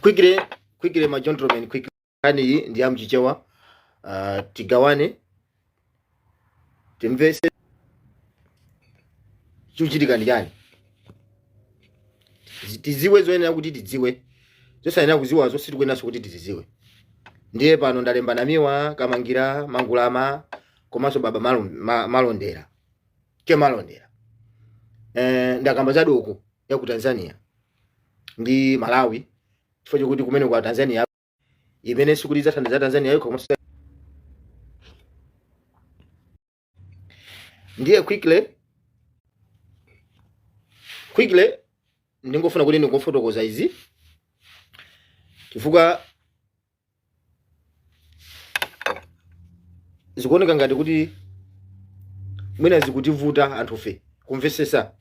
Quickly, quickly, my gentlemen, quickly. Nkhani iyi ndi ya mchichewa. Tigawane timvese chikuchitika ndi chani, tiziwe zoyenera kuti tidziwe, zosayenera kuziwazo sitikuyeneranso kuti tiziziwe. Ndiye pano ndalemba Namiwa, Kamangira, Mangulama komanso Baba Malondera che Malondera. Ndakamba za doko ya ku Tanzania ndi Malawi chifukwa chokuti kumene kwa Tanzania imene sikuti idzathandiza Tanzania yokha komanso. Ndiye quickly quickly ndingofuna kuti ndingofotokoza izi chifukwa zikuoneka ngati kuti mwina zikutivuta anthufe kumvesesa.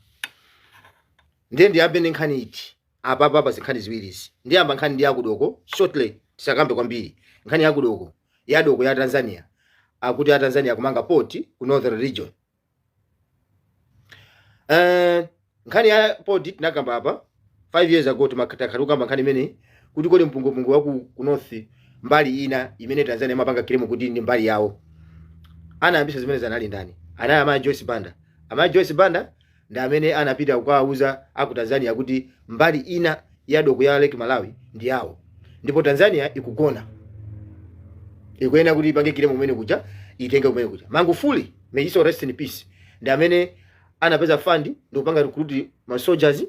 Ndiye ndiyambe ndi nkhani iti apapa pa zinkhani ziwirizi? Ndiyamba nkhani ndi yakudoko shortly, tisakambe kwambiri. Nkhani yakudoko, yadoko ya Tanzania, akuti a Tanzania akumanga port ku Northern Region. Nkhani ya port tinakamba apa 5 years ago, timakhala kukamba nkhani imeneyi kuti kodi mpungwepungwe wa ku north, mbali ina imene Tanzania imapanga claim kuti ndi mbali yawo, anayambisa zimene anali ndani? Anali amayi Joyce Banda. Amayi Joyce Banda ndi amene anapita kukawauza aku Tanzania kuti mbali ina ya doko ya Lake Malawi ndi yawo ndipo Tanzania ikugona, ikuyenera kuti ipange claim kumene kuja, itenge kumene kuja. Magufuli, may he so rest in peace, ndi amene anapeza fund ndi kupanga recruit ma soldiers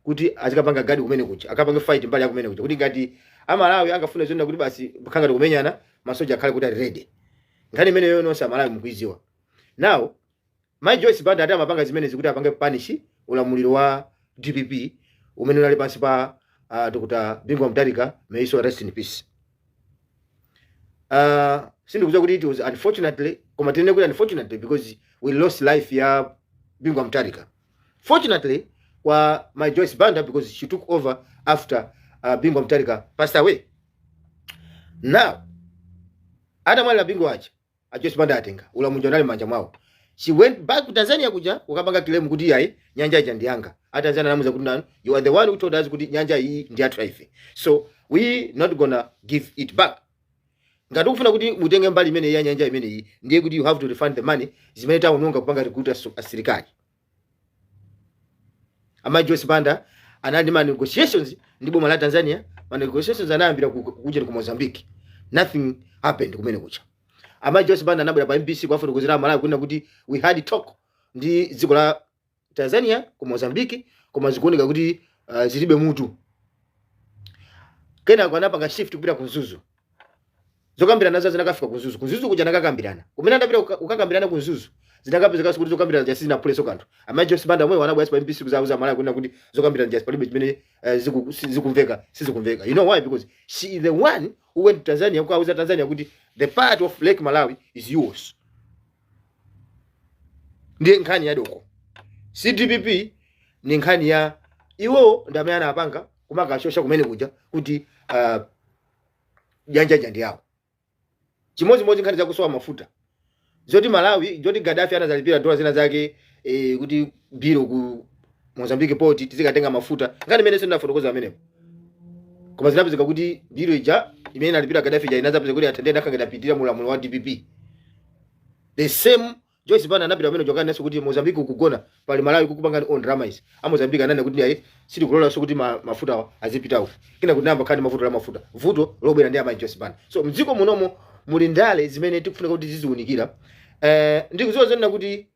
kuti azikapanga guard kumene kuja, akapange fight mbali ya kumene kuja, kuti ngati Amalawi angafune zonena kuti basi khanga kumenyana, masoja akhale kuti ali ready. Nkhani imeneyo nonse Amalawi mukuiziwa. Now Mai Joyce Banda ati amapanga zimenezi kuti apange punish ulamuliro wa DPP umene unali pansi pa Dr. Bingu wa Mutharika, may he so rest in peace. Sindikudziwa kuti it was unfortunately, koma tinene kuti unfortunately because we lost life ya Bingu wa Mutharika. Fortunately kwa Mai Joyce Banda because she took over after Bingu wa Mutharika passed away. Now atamwalira Bingu aja, a Joyce Banda atenga ulamuliro unali m'manja mwawo. She went back ku Tanzania kuja kukapanga claim kuti yayi, nyanja ija ndi yanga. A Tanzania anamuza kuti nanu, you are the one who told us kuti nyanja iyi ndi yathu ife, so we not gonna give it back. Ngati ukufuna kuti mutenge mbali imeneyi ya nyanja imeneyi, ndiye kuti you have to refund the money zimene taononga kupanga recruit asilikali. Amayi Joyce Banda anali ndi ma negotiations ndi boma la Tanzania. Ma negotiations anayambira kuja ku Mozambique. Nothing happened kumene kucha. Amayi Joyce Banda anabwera pa MBC kuwafotokozera Amalawi kunena kuti we had talk ndi dziko la Tanzania ku Mozambique, koma zikuoneka kuti zilibe mutu. Kenako anapanga shift kupita ku Mzuzu. Zokambirana nazo zinakafika ku Mzuzu. Ku Mzuzu kuja anakakambirana. Kumene anapita kukakambirana ku Mzuzu, zinakapezeka kuti zokambirana zija sizinaphuleso kanthu. Amayi Joyce Banda omwewo anabwera pa MBC kuzauza Amalawi kunena kuti zokambirana zija palibe chimene zikumveka, sizikumveka. You know why? Because she is the one who went to Tanzania kukauza Tanzania kuti the part of Lake Malawi is yours. Ndiye nkhani ya doko si DPP, ni nkhani ya iwo ndi amene anapanga kumakashosha kumene kuja kuti nyanja ija ndi yawo. Chimodzimodzi nkhani zakusowa mafuta, zoti Malawi, zoti Gaddafi anazalipira dola zina zake kuti bill ku Mozambique port tizikatenga mafuta. Nkhani imene sindinafotokoza amenepo, koma zinapezeka kuti bill ija imene inalipira Gaddafi ija inazapeza kuti atendere nakanga idapitira mulamulo wa DPP. The same Joyce Banda anapita pamene chokanenso kuti Mozambique ukugona, pali Malawi kukupangani on drama izi. A Mozambique ananena kuti ayi, sitikulolanso kuti mafuta awa azipita uku. Kina kuti namba khani mafuta la mafuta vuto lobwera ndi amayi Joyce Banda. So mdziko munomo muli ndale zimene tikufunika kuti ziziwunikira. Ndikudziwa zonena kuti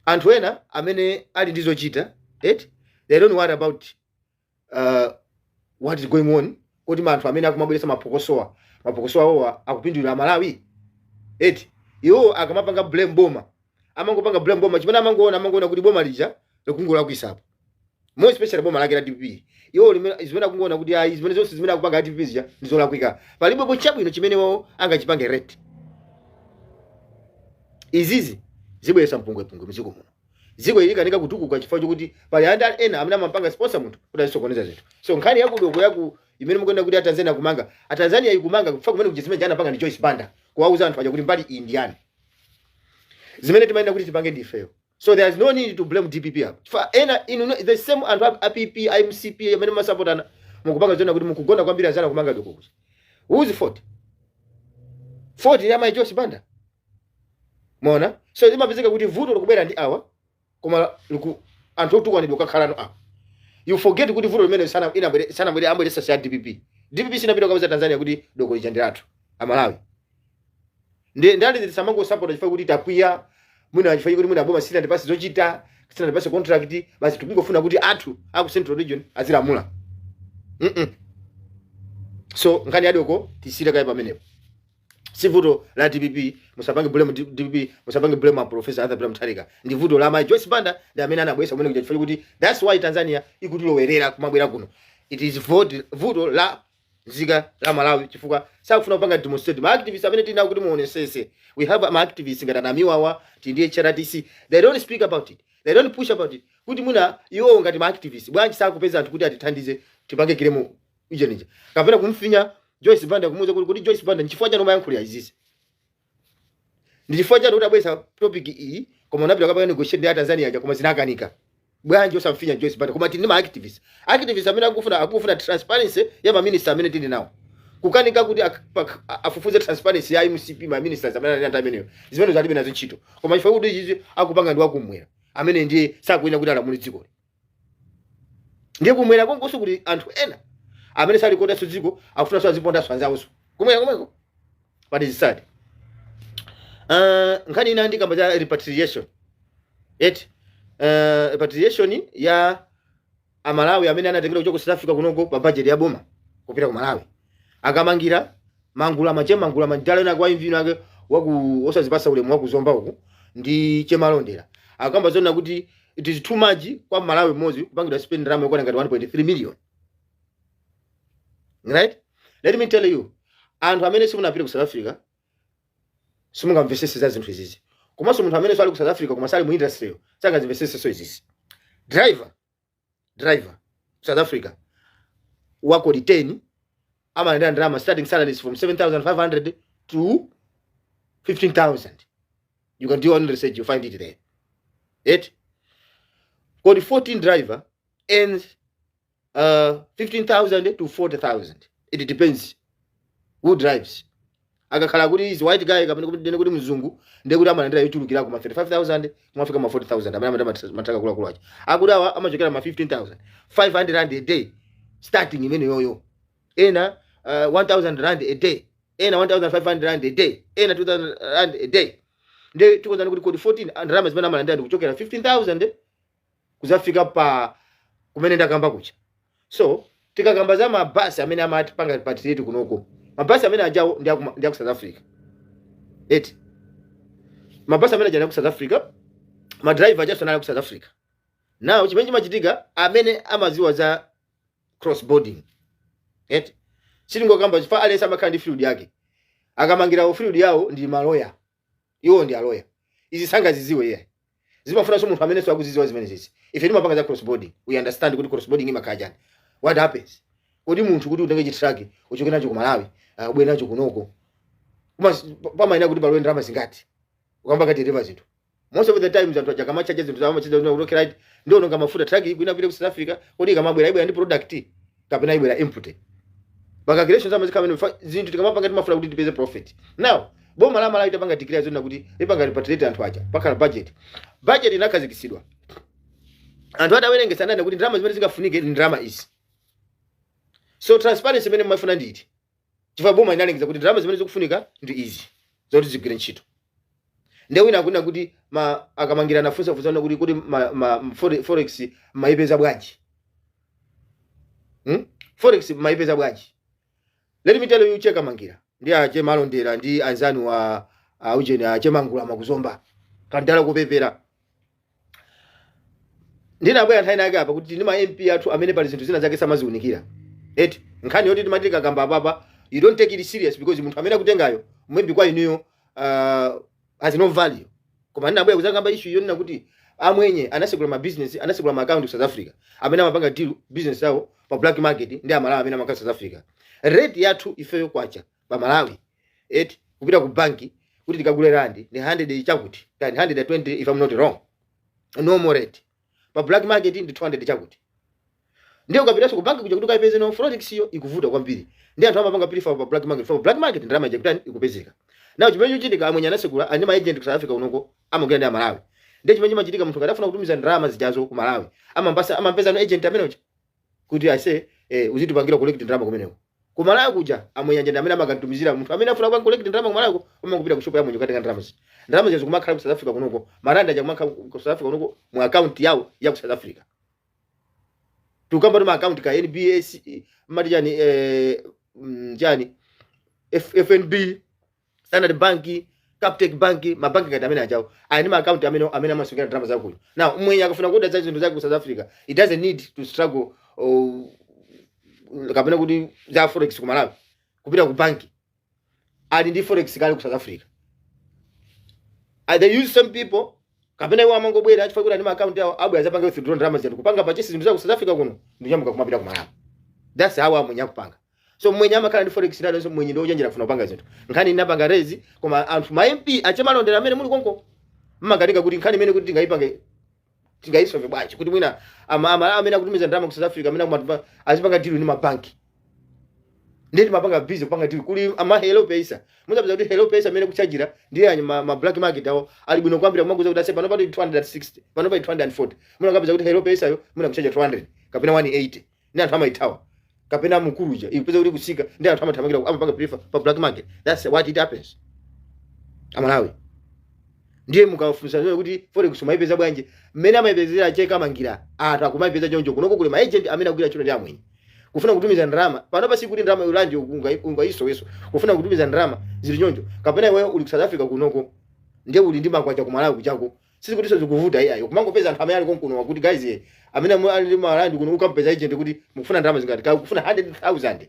anthu ena amene ali ndi zochita, right? They don't worry about what is going on, kuti anthu amene akumabweretsa maphokosowa, maphokosowa awowa akupindulira Malawi eti? Iwo akamapanga blame boma, amangopanga blame boma. Chimene amangoona kuti boma lija likungolakwisapo, more especially boma lake la DPP. Iwo zimene akungoona kuti ayi, zimene zonse zimene akupanga DPP zija ndizolakwika, palibepo chabwino chimene wawo angachipange rate. Izizi zibweretsa mpungwepungwe mdziko muno. Dziko ili likanika kutukuka chifukwa chokuti pali anthu ena amene amapanga sponsor munthu kuti azisokoneza zinthu. So nkhani yakudoko yaku imene mukuenda kuti aTanzania kumanga, aTanzania ikumanga kufa kumene kuja, zimene anapanga ndi Joyce Banda kuwauza anthu aja kuti mbali iyi ndiyani, zimene timayenda kuti tipange ndi ifeyo. So there is no need to blame DPP apo, chifukwa ena inu, the same anthu a PP, a MCP amene masapotana, Mukupanga zona kuti mukugona kwambiri anzanu kumanga doko kuja. Whose fault? Fault ya Mai Joyce Banda. Mona, so imapezeka kuti vuto likubwera ndi awa, koma liku anthu otukwanidwa kukhalano awa. You forget kuti vuto limene sana inabwere sana bwere ambweresa ya DPP. DPP sinapita kapeza Tanzania kuti doko lija ndi lathu Amalawi. Ndi ndali tisamango support chifukwa kuti takwiya mwina, chifukwa kuti mwina boma sina ndipasi zochita, sina ndipasi contract, basi tikungofuna kuti athu aku Central Region azilamula. So nkhani yadoko tisire kaye pamenepo. Si vuto la DPP, musapange blame DPP, musapange blame a Professor Arthur Peter Mutharika. Ndi vuto la Mai Joyce Banda, ndi amene anabwesa kumene kuja, chifukwa kuti that's why Tanzania ikutilowerera kumabwera kuno. It is vuto la nzika la Malawi, chifukwa sakufuna kupanga demonstrate. Ma activists amene tinawo, kuti muonesese, we have ma activists ngati anamiwawa, tindi HRDC, they don't speak about it, they don't push about it. Kuti mwina iwo ngati ma activists, bwanji sakupeza anthu kuti atithandize tipange claim ijenija, kapena kumfinya Joyce Banda, kumuuza kuti Joyce Banda, nchifukwa chani umayankhulira izizi? Ndi chifukwa chani kuti abwesa topic iyi, koma unapita kapanga negotiate ndi a Tanzania aja, koma zinakanika? Bwanji osamfinya Joyce Banda? Koma tili ndi ma activists, activists amene akufuna transparency ya ma minister amene tili nawo, kukanika kuti afufuze transparency ya MCP, ma ministers amene ali anthu ameneyo. Zimene zalibe nazo ntchito, koma chifukwa kuti izizi akupanga ndi wakumwera amene ndiye sakuyenera kuti alamule dzikoli. Ndiye kumwera konkonso kuti anthu ena amene salikodanso dziko akufunanso azipondanso anzawonso kumwera komweko. But it's sad. Nkhani ina ndikamba za repatriation eti, repatriation ya Amalawi amene anatengera kuchoka ku South Africa kunoko pa budget ya boma kupita ku Malawi. Akamangira mangula mache mangula mandala ena kwa imvino ake waku osazipasa ulemu wakuzomba uku ndi chemalondera, akamba zona kuti it is too much kwa Malawi mmodzi kupangidwa spend ndalama yokwana ngati 1.3 million, right? Let me tell you, anthu amene simunapita ku South Africa simungamvesese za zinthu izizi. Komanso munthu amene ali ku South Africa koma sali mu industry sangazimvesesenso izizi. Driver South Africa wa code 10 amalandira ndalama, starting salaries from 7500 to 15,000. You can do your own research, you find it there. It code 14 driver earns 15,000 to 40,000. It depends who drives. Akakhala kuti is white guy kapena kuti ndene kuti mzungu, ndiye kuti amalandira yochulukira kuma 35,000 kumafika ma 40,000. Amene amati mataka kulakulu aja akuti awa amachokera ma 15,000 500 rand a day starting imene yoyo, ena 1000 rand a day, ena 1500 rand a day, ena 2000 rand a day. Ndiye tikozani kuti code 14 ndalama zimene amalandira ndi kuchokera 15,000 kuzafika pa kumene ndakamba kucha. So tikakamba za mabasi amene amatipanga repatriate kunoko, mabasi amene ajawo ndi aku South Africa eti. Mabasi amene aja ndi aku South Africa, ma driver ajaso anali aku South Africa. Now chimene chimachitika, amene amaziwa za cross boarding eti, sitingokamba chifukwa aliyense amakhala ndi field yake. Akamangira field yawo ndi maloya, iwo ndi aloya, izi sangaziziwe iye. Zimafunanso munthu amene akuziziwa zimene zizi. Ife timapanga za cross boarding, we understand kuti cross boarding imakhala chani, what happens kuti munthu kuti utenge chi truck uchoke nacho ku Malawi, ubwere nacho kunoko, pamayenera kuti palowe ndalama zingati ukamba kati deliver zinthu. Most of the times anthu aja kamachaja zinthu zawo, amachaja zinthu kuti right, ndio nonga mafuta, truck ikuina pita ku South Africa, kodi ikamabwera ibwera ndi product kapena ibwera input? Pa calculations amazikhala amene zinthu tikamapanga timafuna kuti tipeze profit. Now boma la Malawi tapanga declare zona kuti lipanga repatriate anthu aja, pakhala budget. Budget inakhazikitsidwa, anthu adawerengesa ndani kuti ndalama zimene zingafunike ndi ndalama izi. So transparency imene mumafuna nditi, chifukwa boma inalengeza kuti ndalama zimene zikufunika ndi izi zoti zigwire ntchito. Ndiye wina akunena kuti ma akamangira anafunsafunsa kuti ma forex maipeza bwanji? Forex maipeza bwanji? Let me tell you, cheka mangira ndi ache malondera ndi anzanu wa aujeni ache mangula makuzomba kandala kupepera. Ndinabwera nthawi nake apa kuti ndi ma MP athu amene pali zinthu zina zake samaziunikira eti. Nkhani yoti timati kakamba apapa, you don't take it serious because munthu amene akutengayo maybe kwa inuyo has no value. Koma ndinabwera kuzakamba issue yonena kuti amwenye anasegula ma business, anasegula ma account ku South Africa amene amapanga deal business yawo pa black market ndi Amalawi amene amakhala South Africa. Rate yathu ifeyo kwacha pa Malawi eti kupita ku banki kuti tikagule randi ni 100 chakuti kani 120, if I'm not wrong, normal rate. Pa black market ndi 200 chakuti. Ndiye ukapitanso ku banki kuja kuti ukayipeze no forex iyo, ikuvuta kwambiri. Ndi anthu amapanga prefer pa black market. For black market ndalama ija kutani? Ikupezeka. Nawo chimene chochitika, amwenye anasekula ani ma agent ku South Africa unoko, amagwira ndi Amalawi. Ndiye chimene chimachitika, munthu akafuna kutumiza ndalama zijazo ku Malawi, amambasa amampeza no agent amene uja kuti ase uzitipangira collect ndalama kumeneko ku Malawi kuja. Amwenye ndi amene amakantumizira munthu amene afuna kupanga collect ndalama ku Malawi, amangopita ku shop ya mwenye kukatenga ndalama zija. Ndalama zija kumakhala ku South Africa kunoko, maranda aja kumakhala ku South Africa kunoko mu account yawo ya ku South Africa. Tukamba tu ma account ka NBS, mati chani, chani, FNB, Standard Bank, Capitec Bank, mabanki ngati amene ajawo ali ndi ma account amene amasungira ndalama zawo kuno. Now mwenye akafuna kuda za zinthu zake ku South Africa, it doesn't need to struggle, kapena kuti za forex ku Malawi, kupita ku banki, ali ndi forex kale ku South Africa. They use some people, kapena iwo amangobwera chifukwa kuti ali ma account yawo, abwera zapanga withdraw ndalama zinthu, kupanga purchase zinthu za ku South Africa kuno, ndinyamuka kumapita ku Malawi. That's how amwenye akupanga. So mwenye amakhala ndi forex ndalo. So mwenye ndi ochenjera kufuna kupanga zinthu. Nkhani inapanga raise, koma anthu ma MP achemalondera amene muli konko mmakanika kuti nkhani imene kuti tingayipange, tingayisolve bwanji, kuti mwina amene akutumiza ndalama ku South Africa, amene akumatupa azipanga deal ndi mabanki. Ndiye timapanga busy kupanga deal kuli ama Hello Pesa. Muzapeza kuti Hello Pesa amene kuchajira ndiye anyi ma black market awo ali bwino kwambiri, kumakuza kuti ase pano pali 260, pano pali 240. Muna kapeza kuti Hello Pesa yo muna kuchaja 200 kapena 180, ndi anthu amaithawa, kapena mukuluja ikupeza kuti kusika, ndi anthu amathamangira, amapanga prefer pa black market. That's what it happens, Amalawi. Ndiye mukafunsa zone kuti forex umayipeza bwanji, mmene amayipezera cheka mangira, anthu akumayipeza choncho. Kunoko kuli ma agent amene akugwira ntchito ndi amwenye kufuna kutumiza ndalama. Pano pasi kuti ndalama ulanje ungaisoweso kufuna kutumiza ndalama zili choncho, kapena iweyo uli ku South Africa kunoko, ndiye uli ndi makwacha ku Malawi kuchako, sisi kuti zikuvuta iyayo, kumangopeza anthu amene ali konkuno kuti guys, amene ali ndi malandi kuno, ukampeza agent kuti mukufuna ndalama zingati, ka kufuna 100,000,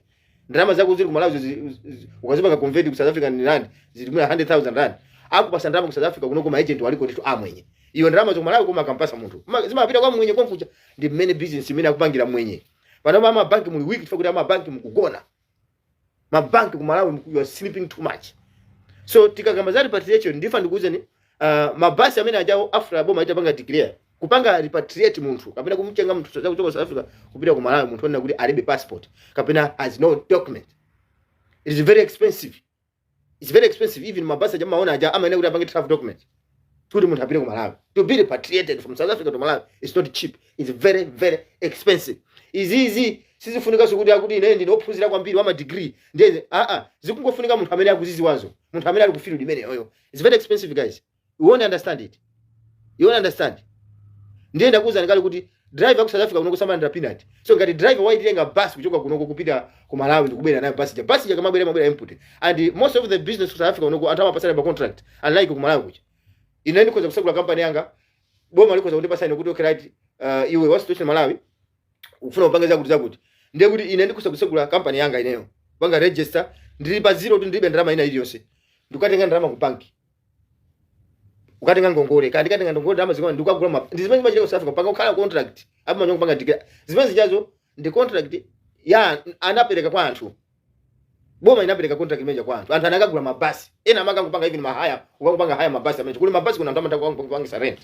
ndalama zako zili ku Malawi ukazipanga convert ku South African rand zili mwina 100,000 rand, akupasa ndalama ku South Africa kuno kuma agent waliko ndithu amwenye. Iwe ndalama zo Malawi koma akampasa munthu, zimapita kwa mwenye konkuja. Ndi mmene business imene akupangira mwenye. Pano ama banki muli weak chifukwa kuti ama banki mukugona. Mabanki ku Malawi you are sleeping too much. So tikakamba za repatriation, ndifa ndikuwuzeni, mabasi amene ajawo after boma itapanga declare kupanga repatriate munthu kapena kumchenga munthu kuchoka South Africa kupita ku Malawi, munthu onena kuti alibe passport kapena has no document, it is very expensive. It's very expensive. Even mabasi aja maona aja amaene kuti apange travel document kuti munthu apite ku Malawi, to be repatriated from South Africa to Malawi, it's not cheap. It's very, very expensive. Izizi sizifunika kuti akuti ine ndine ophunzira kwambiri wa ma degree, ndiye a zikungofunika munthu amene akuziziwazo, munthu amene ali ku field imeneyoyo. It's very expensive, guys. You won't understand it, you won't understand. Ndiye ndakuwuzani kale kuti driver ku South Africa kuno kusamalira peanut. So ngati driver waitenga bus kuchoka kunoko kupita ku Malawi, ndikubwera nayo bus ja, bus ja kamabwera mabwera input, and most of the business ku South Africa kunoko anthu amapasana pa contract, unlike ku Malawi kuja. Ine ndikhoza kusegula company yanga, boma likhoza kundipasa ine kuti okay, right, iwe wa situation Malawi ufuna upange zakuti zakuti, ndiye kuti ine ndikhoza kusegula company yanga ineyo, panga register, ndili pa zero, kuti ndilibe ndalama ina iliyonse, ndikukatenga ndalama ku banki, ukatenga ngongole, kandi ndikatenga ngongole, ndalama zikoma ndikukagula ndi zimene zimachitika ku South Africa, panga kukhala contract apo manyo kupanga declare zimene zichazo ndi contract ya anapereka kwa anthu. Boma inapereka contract imeneja kwa anthu, anthu anakagula mabasi, ena amakangopanga even mahaya, ukangopanga haya mabasi amene kuli mabasi kuna anthu amataka kupangisa rent,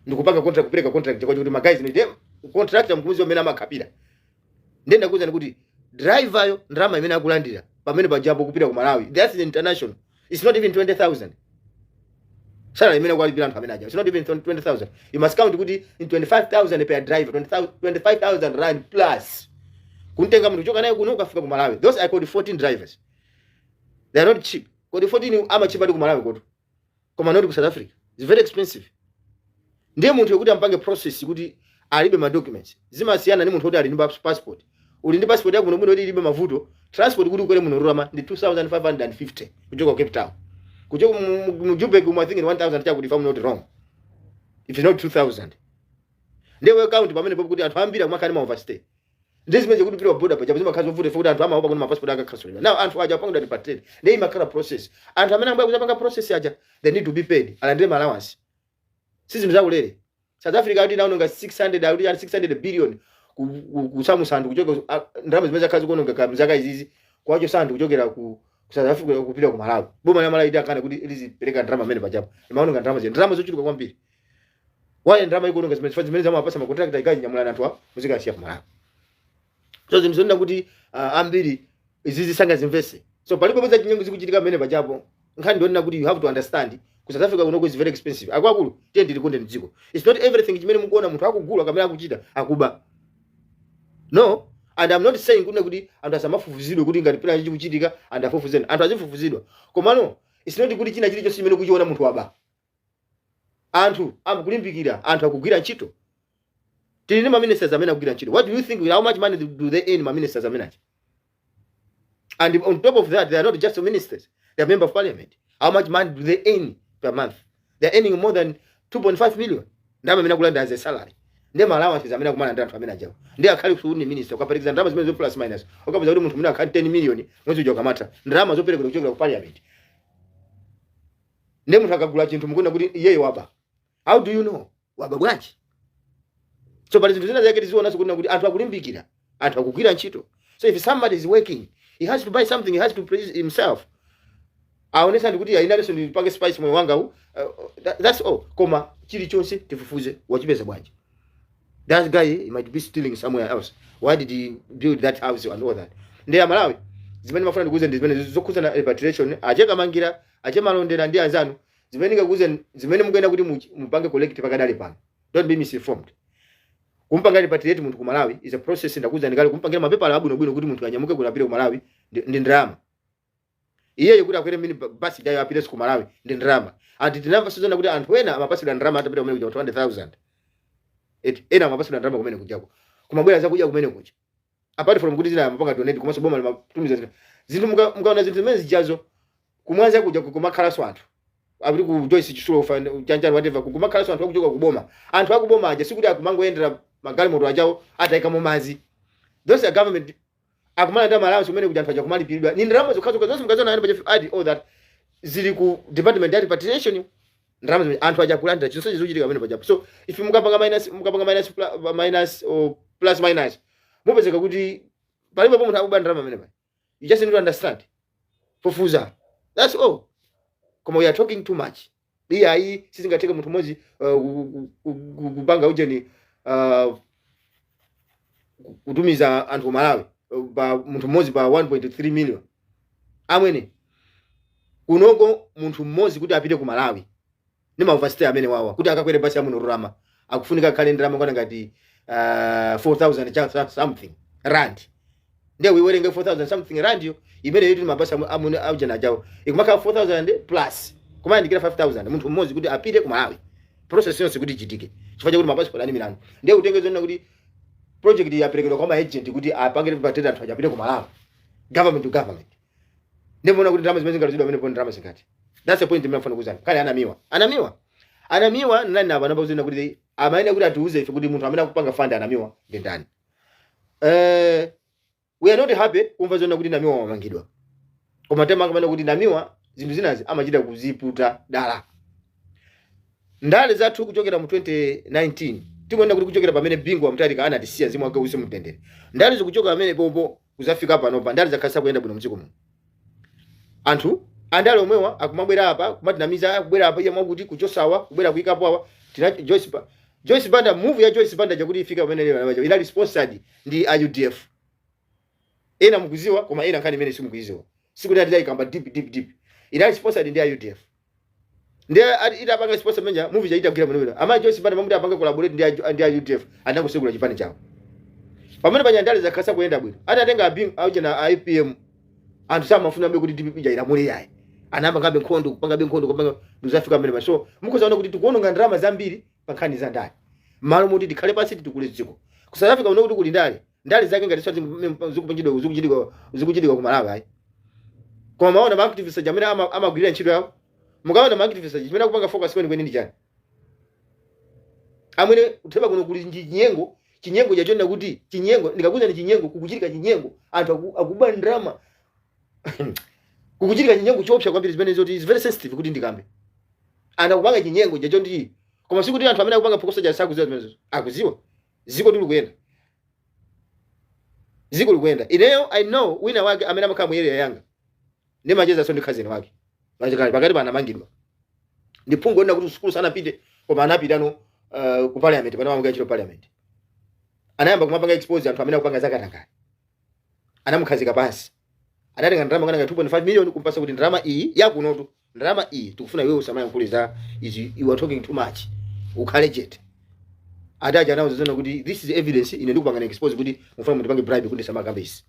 ndikupanga contract, kupereka contract kwa kuti ma guys ndi contract mkuzi amene amakhapira. Ndiye ndakuwuzani kuti driver yo ndalama imene akulandira pamene pajapo kupita ku Malawi, that's the international, it's not even 20,000 salary imene akulipira anthu amene aja. It's not even 20,000. You must count kuti in 25,000 per driver, 20,000, 25,000 rand plus kuntenga munthu kuchoka naye kuno ukafika ku Malawi. Those are called 14 drivers. They are not cheap. Kodi 14 amachipa ndi ku Malawi koto, koma not ku South Africa. It's very expensive. Ndiye munthu yokuti ampange process kuti alibe ma documents zimasiyana ndi munthu kuti ali ndi passport. Uli ndi passport yako muno kuti ilibe mavuto, transport kuti ukwere muno rurama ndi 2550 kuchoka ku Cape Town, kuchoka mu Joburg mu, I think in 1000 chakuti, if I'm not wrong, if it's not 2000. Ndiye we count pamene popo kuti anthu ambiri akumakhala ma overstay. Ndi zimene kuti pita border paja zimakhala zovuta kuti anthu amaopa kuti ma passport akakhasulidwa. Now anthu aja apanga repatriate, ndiye imakhala process. Anthu amene amabwera kuzapanga process aja, they need to be paid, alandire ma allowance, si zinthu zakulere. South Africa kuti inaononga 600, akuti yani 600 billion kusamusa anthu kuchoka, ndalama zimene zakhala zikuononga mzaka izizi kwacho anthu kuchokera ku South Africa kupita ku Malawi. Boma la Malawi idakana kuti lizipereka ndalama amene pajapo imaononga ndalama zine, ndalama zochuluka kwambiri. Waye ndalama ikuononga zimene zimene zamapasa ma contract ikaji nyamulana anthu a muzikasiya ku Malawi. So zinthu zonena kuti ambiri izizi sangazimvese. So palibe za chinyengo zikuchitika pamene pachapo. Nkhani ndionena kuti you have to understand, ku South Africa kunoko is very expensive. Akuluakulu, tiye ndilikonde mdziko. It's not everything chimene mukuona munthu akugula kamene akuchita akuba, no. And I'm not saying kuna kuti anthu asamafufuzidwe, kuti ngati pena chikuchitika anthu afufuzeni, anthu azifufuzidwa. Komano it's not kuti china chilichonse chimene kuchiona munthu waba. Anthu akulimbikira, anthu akugwira ntchito. Tili ndi maministers amene akugwira ntchito. What do you think, how much money do they earn, maministers amene aja? And on top of that, they are not just ministers, they are member of parliament. How much money do they earn per month? They are earning more than 2.5 million, ndalama amene akulanda as a salary ndi ma allowances amene akumana ndi anthu amene ajawo. Ndi akhale kuti ni minister, ukaphatikiza ndalama zimene zo plus minus, ukapeza kuti munthu mwina akhale 10 million mwezi uja ukamatha, ndalama zoperekedwa kuchokera ku parliament. Ndi munthu akagula chinthu, mukuona kuti iyeyo waba. How do you know? Waba bwanji? So pali zinthu zina zake tizionanso kunena kuti anthu akulimbikira, anthu akugwira ntchito. So if somebody is working, he has to buy something, he has to praise himself, aonesa ndikuti ayinalenso ndipange spice moyo wanga uh, that's all. Koma chilichonse tifufuze, wachipeza bwanji? That guy, he might be stealing somewhere else. Why did he build that house and all that? Ndi Amalawi, zimene mafuna ndikuuze ndi zimene zokhuzana repatriation. Achekamangira, achemalondera ndi anzanu, zimene ndingakuuze, zimene mukuyenda kuti mupange collect pakadali pano, don't be misinformed. Kumpanga repatriate munthu ku Malawi is a process. Ndakuuza ndikale, kumpangira mapepala abwinobwino kuti munthu anyamuke kuti apite ku Malawi ndi ndalama. Iyeyo kuti akwere mini basi jayo apite ku Malawi ndi ndalama. Ati tinamva sizona kuti anthu ena amapasidwa ndalama atapita kumene kuja, 200,000 eti. Ena amapasidwa ndalama kumene kujako, kumabwera zakudya kumene kuja, apart from kuti zina amapanga donate, komanso boma limatumiza zinthu. Mukaona zinthu zimene zijazo, kumwanza kuja kumakhalanso anthu akuti ku Joyce Chisulo chanjani, whatever, kumakhalanso anthu akuchoka kuboma. Anthu akuboma aja sikuti akumangoyendera magalimoto ajawo atayikamo madzi. Those are government akumana ndi allowance kumene kuja, anthu aja kumalipiridwa ni ndalama zokhazokha zonse. Mukaziona yani paja, add all that zili ku department ya repatriation, ndalama zimene anthu aja kulandira, chonse chikuchitika pamene pajapo. So if mukapanga minus, mukapanga minus, minus or plus minus, mupezeka kuti palibe po munthu akuba ndalama pamene paja. You just need to understand, fufuza, that's all. Koma we are talking too much. Iyayi, sizingatheke munthu mmodzi kupanga ujeni, kutumiza anthu ku Malawi pa munthu mmodzi pa 1.3 million. Amwene, kunoko munthu mmodzi kuti apite ku Malawi ndi ma overstay amene wawa, kuti akakwere basi ya muno rama, akufunika akhale ndalama kwana ngati 4000 something rand. Ndiye uiwerenge 4000 something rand yo imene itu mabasi amune aujana ajawo ikumakhala 4000 plus kumayandikira 5000, munthu mmodzi kuti apite ku Malawi, process yonse kuti ichitike, chifukwa chakuti mapassport ali milandu. Ndiye utenge zonena kuti project yaperekedwa kwa ma agent kuti apange repatriate anthu aja apite ku Malawi, government to government. Ndiye muona kuti ndalama zimene zingatizidwa pamene po ndalama zingati. That's the point imene ndifuna kuuzani. Kale anamiwa, anamiwa, anamiwa nani apa anapozina kuti amaene kuti atiuze ife kuti munthu amene akupanga fund anamiwa ndi ndani. We are not happy kumva zona kuti Namiwa wamangidwa, koma tema akamana kuti Namiwa zinthu zinazi amachita kuziputa dala. Ndale zathu kuchokera mu 2019, tikuona kuti kuchokera pamene Bingu wa Mutharika anatisiya, mzimu wake uuse mtendere, ndale zikuchoka pamene popo kuzafika panopa, ndale zakhalisa kuyenda bwino mdziko muno? Anthu andale omwewa akumabwera apa kumatinamiza, kubwera apa iye mwakuti kuchosawa, kubwera kuyikapo awa. Tina Joyce Banda, move ya Joyce Banda chakuti ifika pamene lero inali sponsored ndi a UDF. Ena mukuziwa, koma ena nkhani imene simukuiziwa, sikuti atitayikamba deep deep deep. Inali sponsored ndi a UDF. Ndiye itapanga sponsor menja movie chaita kugira bwino. Ama Joyce Banda mamuti apanga collaborate ndi a UDF, anangosegula chipani chawo. Pamene panyandale zakhalisa kuyenda bwino, atatenga abing auje na IPM, anthu samafuna be kuti DPP jailamule yayi, anayamba ngabe nkhondo, kupanga be nkhondo, kupanga ndizafika pamene pa. So mukhozaona kuti tikuononga ndalama zambiri pa nkhani za ndale malo moti tikhale pansi titukule dziko. Ku South Africa uno kuti kuli ndale, ndale zake ngati zikupanjidwa, zikuchitika ku Malawi ayi. Koma maona ma activists aja amene amagwirira ntchito yawo, mukaona ma activists aja chimene akupanga focus kwenikweni ndi chani? Amwene, kutheba kuno kuli chinyengo, chinyengo chachona kuti chinyengo, ndikakuza ni chinyengo, kukuchitika chinyengo, anthu akuba ndalama, kukuchitika chinyengo choopsa kwambiri, zimene zoti is very sensitive kuti ndikambe. Anthu akupanga chinyengo chacho ndi, koma sikuti anthu amene akupanga phokoso cha sakuziwa zimenezo, akuziwa. Ziko tili kuyenda, ziko likuyenda. Ineyo I know wina wake amene amakhala mu area yanga, ndimacheza so ndi cousin wake. Pachikali pakati pa anamangidwa ndi phungu ena kuti sukulu sanapite, koma anapita no ku parliament, pano amagwira ntchito parliament, anayamba kumapanga expose anthu amene akupanga zakatangale. Anamukhazika pansi, anatenga ndalama kana 2.5 million kumpasa kuti ndalama iyi yakunotu, ndalama iyi tikufuna iwe usamayankhule za izi, you are talking too much, ukhale chete. Adaja anawo zona kuti this is evidence, ine ndikupanga expose kuti mufuna mundipange bribe kuti samakambe izi.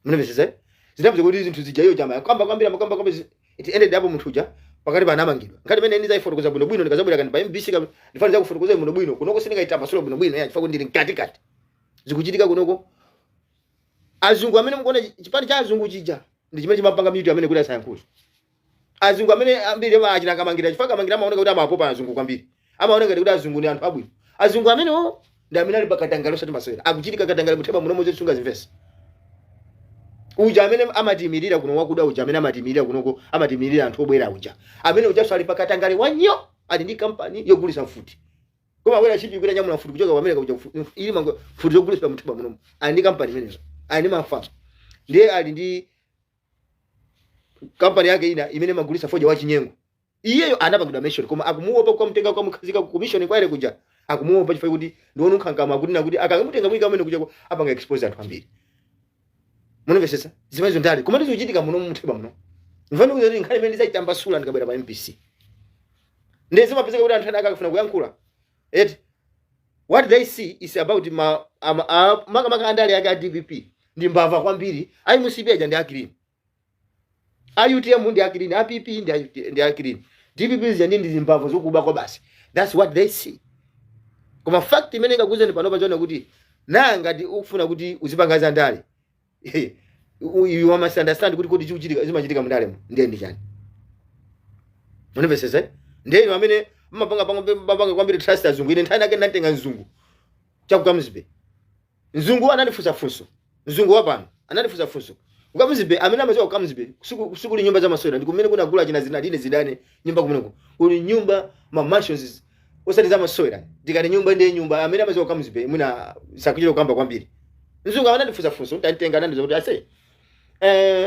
Munamvesesa? Zinapeza kuti zinthu zija iyo chama kamba kwambira makamba kwamba, it ended up munthu uja pakati pa anamangidwa. Ngati mene ndizaifotokoza bwino bwino ndikazabwera kani pa MBC, ndifana zakufotokoza bwino bwino. Kunoko sindingaitambasula bwino bwino ya chifukwa ndili mkati kati zikuchitika kunoko. Azungu amene mukuona, chipani cha azungu chija ndi chimene chimapanga mute amene kuti asayankhule. Azungu amene ambiri achina Kamangira, chifukwa Kamangira amaoneka kuti amapopa azungu kwambiri, amaoneka kuti azungu ndi anthu abwino. Azungu amenewo ndi amene ali pakatangale, osati masewera. Akuchitika katangale mutheba muno mozesunga zimvesa. Uja amene amatiyimirira kuno wakuda uja, amene amatiyimirira kunoko, amatiyimirira anthu obwera uja, amene ujaso ali pakatangale wanyo, ali ndi kampani yogulisa mfuti, koma abwera chipi kuita nyamula mfuti kuchoka ku America kuja, ili mango mfuti yogulisa mutheba muno. Ali ndi kampani imenezo, ali ndi mafamu, ndiye ali ndi kampani yake ina imene magulisa foja wachinyengo. Iyeyo anapangidwa mention, koma akumuopa kukamtenga kukamukhazika ku commission inquiry kuja. Akumuopa chifukwa kuti ndionunkha nkama, akuti kuti akamutenga mwika amene kuja apanga expose anthu ambiri. Munamvetsetsa zimenezo? Ndale, koma ndizikuchitika muno mutheba muno. Mfano kuti nkhani imene ndizayitambasula ndikabwera pa MBC, ndiye zimapezeka kuti anthu ena akafuna kuyankhula eti, what they see is about ma ama, a, makamaka andale ake a DPP ndi mbava kwambiri, a MCP aja ndi a clean, a UTM ndi a clean, a PP ndi a clean, DPP zija ndi mbava zokuba kwa basi. That's what they see. Koma fact imene ingakuzeni panopa chona kuti na ngati ukufuna kuti uzipanga za ndale, you must understand kuti chikuchitika, zimachitika mndalemo ndiye ndi chani. Munimvesese? Ndiye inu amene mmapanga panga kwambiri trust azungu. Ine nthawi nake ndinatenga mzungu chakukamzibe, mzungu anandifunsa funso, mzungu wapano anandifunsa funso kukamzibe, amene amadziwa kukamzibe sikuli nyumba za masewera, ndi kumene kunagula china Zinedine Zidane nyumba kumeneko, kuli nyumba ma mansions osati za masewera. Ndikati nyumba ndiye nyumba, amene amadziwa kukamzibe mwina sakuchita kukamba kwambiri. Mzungu anandifunsa funso, ntantenga, anandiza kuti, "Ase,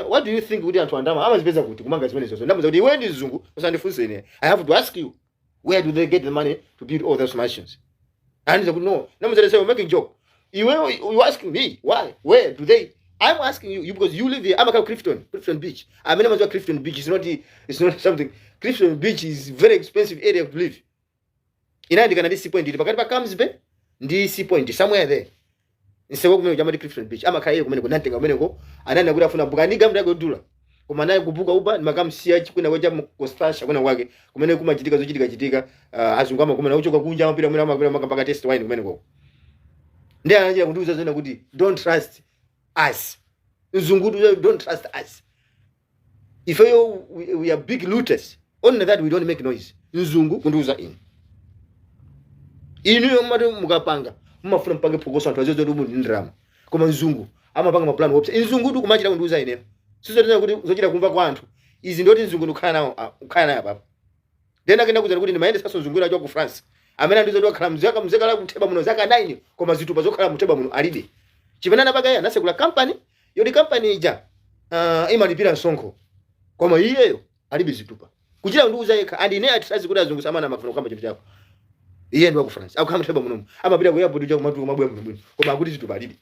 what do you think kuti anthu andama amazipeza kuti kumanga zimenezo?" Ndamuza kuti, "Iwe ndi mzungu, usandifunse ine. I have to ask you, where do they get the money to build all those mansions?" And he no, ndamuza, "Say, we're making joke. Iwe, you asking me why, where do they? I'm asking you because you live here." Amaka Clifton Beach. Amene amadziwa Clifton Beach is not something. Clifton Beach is very expensive area to live. Inayandikana ndi Sea Point, ili pakati pa Camps Bay ndi Sea Point, somewhere there. Nsewu kumene chamati Clifton Beach. Amakhala iye kumeneko. Nantenga kumeneko, ananena kuti afuna buka ndi gambi yake yodula, koma naye kubuka uba ndimakamsiya kwina kwacha mu Constantia, kwina kwake kumene kumachitika zochitika chitika, azungu amakumana kuchoka kunja, amapita kumene, amapita makapaka taste wine kumeneko. Ndiye anachita kundiuza zona kuti, "Don't trust us." Mzungu, "Don't trust us. Ifeyo we are big looters, only that we don't make noise." Mzungu kundiuza ine. Inuyo mumati mukapanga mumafuna mpange phokoso, anthu aziwe zoti muli ndi ndalama, koma mzungu amapanga mapulani opsa. Mzungu tu kumachita kundiuza ineyo, sizotina kuti zochita kumva kwa anthu izi, ndoti mzungu ndikukhala nawo, kukhala naye apapa. Then akenda kuzana kuti ndimayendesanso mzungu acho ku France amene andiuza kuti wakhala mzaka mzaka kutheba muno zaka 9, koma zitupa zokhala mutheba muno alibe. Chimene anapanga iye, anasekula kampani yoti kampani ija imalipira msonkho, koma iyeyo alibe zitupa. Kuchita kundiuza yekha, and ine atisazi kuti azungu samana amafuna kukamba chinthu chako. Iye ndi wa ku France, akukhala mutheba munomu, amapita ku airport uja kumatuka mabwe bwino, koma akuti zitupa alibe.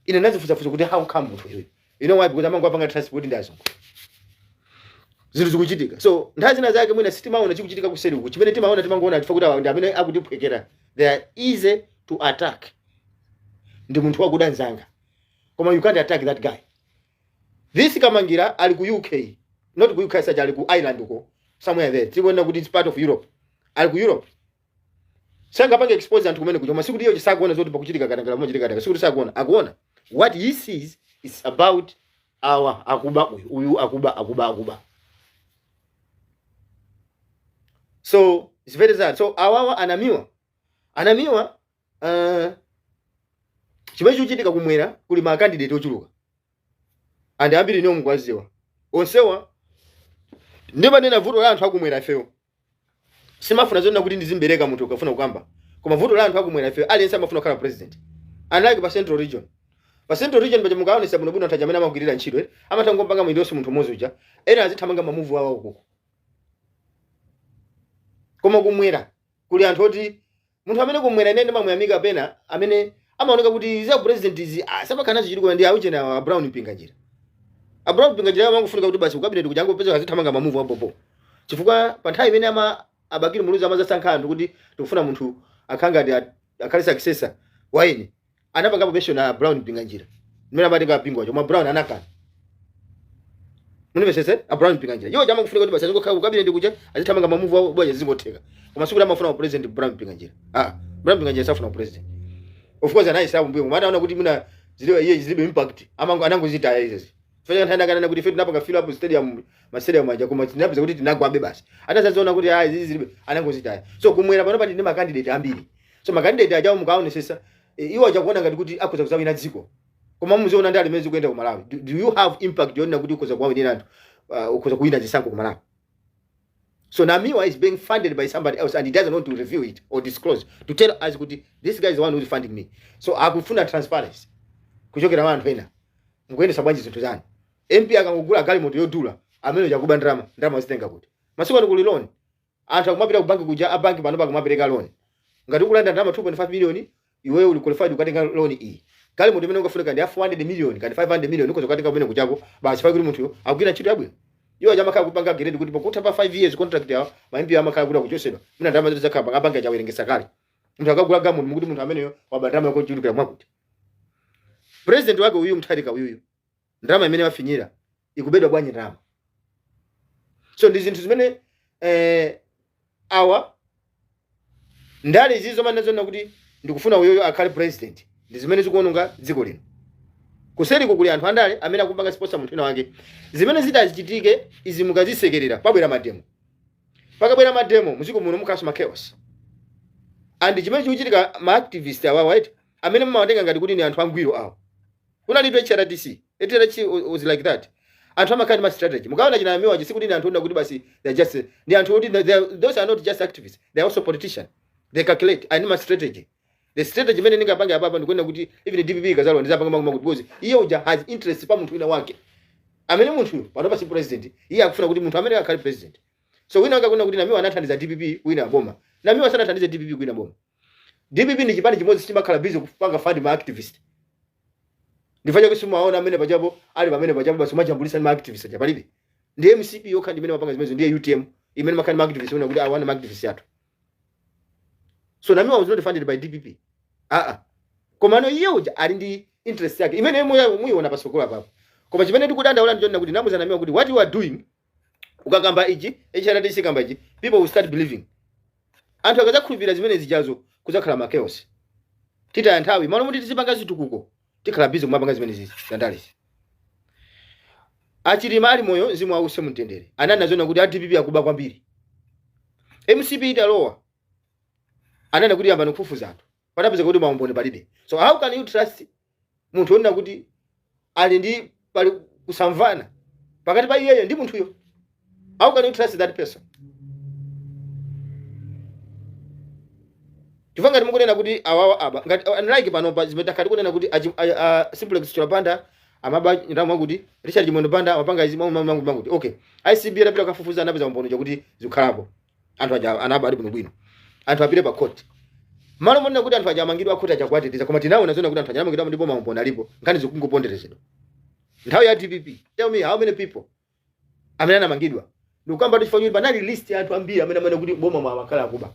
Ine ndazifunsafunsa kuti how come munthu iyoyo? You know why? Because amango apanga transport ndi azungu. Zinthu zikuchitika. So nthawi zina zake mwina sitimaona chikuchitika kuseri uku. Chimene timaona, timangoona chifukwa kuti awa ndi amene akutiphwekera, they are easy to attack, ndi munthu wakuda nzanga, koma you can't attack that guy. This Kamangira ali ku UK, not ku UK saja, ali ku Ireland uko, somewhere there, tikuona kuti it's part of Europe. Ali ku Europe, sangapange expose anthu kumene kuja. Koma sikuti iyo chisakuona zoti pakuchitika katangala, kumachitika katangala, sikuti sakuona, akuona. What he sees is about awa akuba, uyu uyu akuba, akuba, akuba. So it's very sad. So awawa anamiwa, anamiwa. Chimene chikuchitika kumwera, kuli ma candidate ochuluka and ambiri niwo mukwaziwa onsewa. Ndimanena vuto la anthu akumwera ifeyo, simafuna zonena kuti ndizimbereka munthu ukafuna kukamba, koma vuto la anthu akumwera ifeyo, aliyense amafuna kukhala president, unlike pa Central Region. Pa Central Region paja mukaonesa bwinobwino, anthu aja amene amagwirira ntchito, amatha ngompanga mwindonso munthu umodzi uja, ena azithamanga mamuvu awo ukoko. Koma kumwera kuli anthu oti munthu amene kumwera ine ndimamuyamika pena amene Amaoneka kuti za president izi, ah, samakhala nazo chidwi ndi auchena a Brown Mpinganjira. A Brown Mpinganjira amangofunika kuti basi ku cabinet kuja angopeza azithamanga ma move apopo, chifukwa pa nthawi imene ama a Bakili Muluzi amazasankha anthu kuti tikufuna munthu akhale ngati akhale successor wa ine, anapangapo mention a Brown Mpinganjira mmene amatenga a Bingu acho, koma Brown anakana. Munimvesese? A Brown Mpinganjira iwo amangofunika kuti basi azingokhala ku cabinet kuja, azithamanga ma move awo bwaja, zingotheka. Koma sikuti amafuna president Brown Mpinganjira. Ah, Brown Mpinganjira safuna president. Of course anayisapo mbuyo, koma anaona kuti mwina zilibe, iye zilibe impact, amango anangozitaya izizi. Fanya nthawi akanena kuti ife tinapanga fill up stadium, ma stadium aja, koma tinapeza kuti tinagwabe basi. Atazaziona kuti ayi, izizi zilibe, anangozitaya. So kumwera pano pati ndi ma candidate ambiri. So ma candidate ajawo mukaonesesa, iwo ajakuona ngati kuti akhoza kuzawina dziko, koma muziona ndi alimene zikuyenda ku Malawi. Do you have impact yonena kuti ukhoza kuwawinira anthu, ukhoza kuwina zisankho ku Malawi? So Namiwa is being funded by somebody else and he doesn't want to reveal it or disclose to tell us kuti this guy is the one who is funding me. So akufuna transparency kuchokera kwa anthu ena. Mukuyendesa bwanji zinthu zanu? MP akangogula galimoto yodula, amene chakuba ndalama, ndalama zitenga kuti? Masiku ano kuli loan, anthu akumapita ku banki kuja, a banki pano pakumapereka loan. Ngati ukulanda ndalama 2.5 million, iweyo uli qualified ukatenga loan iyi. Galimoto imene ungafunika ndi ya 400 million kandi 500 million, ukhoza kukatenga kumene kuchako basi, chifukwa kuti munthuyo akugwira ntchito yabwino. Iwo aja amakhala kupanga grade kuti pakutha pa 5 years contract yawo, ma MP amakhala kuti akuchosedwa, mina ndalama zoti zakhala pa banki achawerengesa kale. Munthu akagula galimoto, mukuti munthu ameneyo waba ndalama yochulukira mwakuti. President wake uyu Mutharika uyuyu, ndalama imene wafinyira ikubedwa bwanji ndalama? So ndi zinthu zimene awa ndale izi zomwe ndazona kuti ndikufuna uyoyo akhale president, ndi zimene zikuononga dziko lino. Kuseriko kuli anthu andale amene akupanga sponsor munthu wina wake. Zimene zitazichitike izi, mukazisekerera, pabwera ma demo. Pakabwera ma demo, muziko muno mukhalanso ma chaos. And chimene chikuchitika, ma activist awa, right, amene mumawatenga ngati kuti ni anthu angwiro awo, kunalitu HRDC. HRDC was like that. Anthu amakhala ndi ma strategy. Mukaona chinamiwa chisi kuti ni anthu ona kuti basi they are just, ndi anthu kuti those are not just activists, they are also politicians. They calculate and ma strategy. The strategy imene ndingapange apapa ndikuona kuti even DPP ikazalwa ndizapanga mangu mangu, because iye uja has interest pa munthu wina wake amene munthuyo panopa si president. Iye akufuna kuti munthu amene akhale president. So wina wake akuna kuti Namiwa anathandiza DPP kuwina boma. Namiwa sanathandize DPP kuwina boma. DPP ndi chipani chimodzi chimakhala busy kupanga fund ma activist. Ndifanya kuti simuwaona amene pachapo ali pamene pachapo basi umajambulisa ndi ma activist aja, palibe. Ndiye MCP yokha ndimene mapanga zimenezo, ndiye UTM imene makhala ma activist, una kuti awana ma activist athu. So Namiwa was not funded by DPP, ah ah. Koma no, iye uja ali ndi interest yake imene muyiona pasokolo apapo. Koma chimene ndikudandaula ndichonena kuti namuza Namiwa kuti what you are doing, ukakamba ichi, HRDC kamba ichi, people will start believing. Anthu akadzakhulupirira zimene zijazo, kudzakhala ma chaos. Titaya nthawi. Malo muti tizipanga zitukuko, tikhala busy kumapanga zimene zizi zandalezi. Achilima ali moyo, mzimu wause mumtendere, anani nazona kuti a DPP akuba kwambiri. MCP italowa, anani kuti yamba nikufufuza anthu, patapeza kuti maumboni palibe. So how can you trust munthu onena kuti ali ndi, pali kusamvana pakati pa iyeyo ndi munthuyo? How can you trust that person? Chifukwa ngati mukunena kuti awawa aba, ngati unlike panopa zimene takhala tikunena kuti Simplex Chithyola Banda amaba ndalama mwakuti, Richard Chimwendo Banda amapanga izi mwakuti mwakuti mwakuti, okay, ACB atapita kukafufuza anapeza umboni chakuti zikukhalapo, anthu aja anaba ali bwinobwino, anthu apite pa court. Malo monena kuti anthu aja amangidwa, a court aja kuwateteza, koma tinaona zona kuti anthu aja amangidwa ndipo maumboni alipo, nkhani zikungoponderezedwa. Nthawi ya DPP, tell me how many people amene anamangidwa? Ndikukamba chifukwa choti panali list ya anthu ambiri amene amene kuti boma mwa amakhala akuba,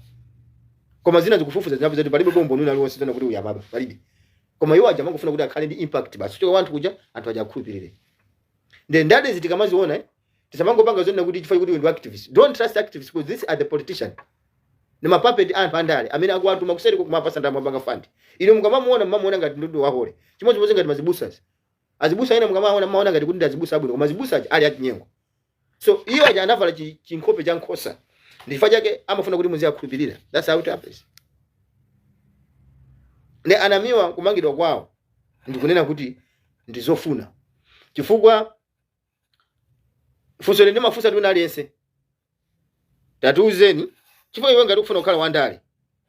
koma zina zikufufuza zinapeza kuti palibe umboni wina aliwonse zona kuti uyu amaba, palibe. Koma iwo aja amangofuna kuti akhale ndi impact basi, choka wanthu kuja anthu aja akhulupirire. Nde ndale zitikamaziona, tisamangopanga zonena kuti chifukwa kuti uyu ndi activist. Don't trust activists, because these are the politician, ni ma puppet, anthu andale amene akuwatuma kuseri kumapasa ndalama, mapanga fund. Inu mukamamuona, mmamuona ngati ndudu wahole. Chimodzimodzi ngati mazibusas, azibusa ena mukamaona, mmaona ngati kuti ndi azibusa abwino, koma azibusa aja ali achinyengo. So iyo aja anavala chinkhope cha nkhosa, ndi chifukwa chake amafuna kuti muziyakhulupirira. That's how it happens. Ne anamiwa kumangidwa kwawo, ndikunena kuti ndizofuna, chifukwa funso ndimafunsa tu aliyense, tatiuzeni, chifukwa iwe ngati ukufuna kukhala wandale,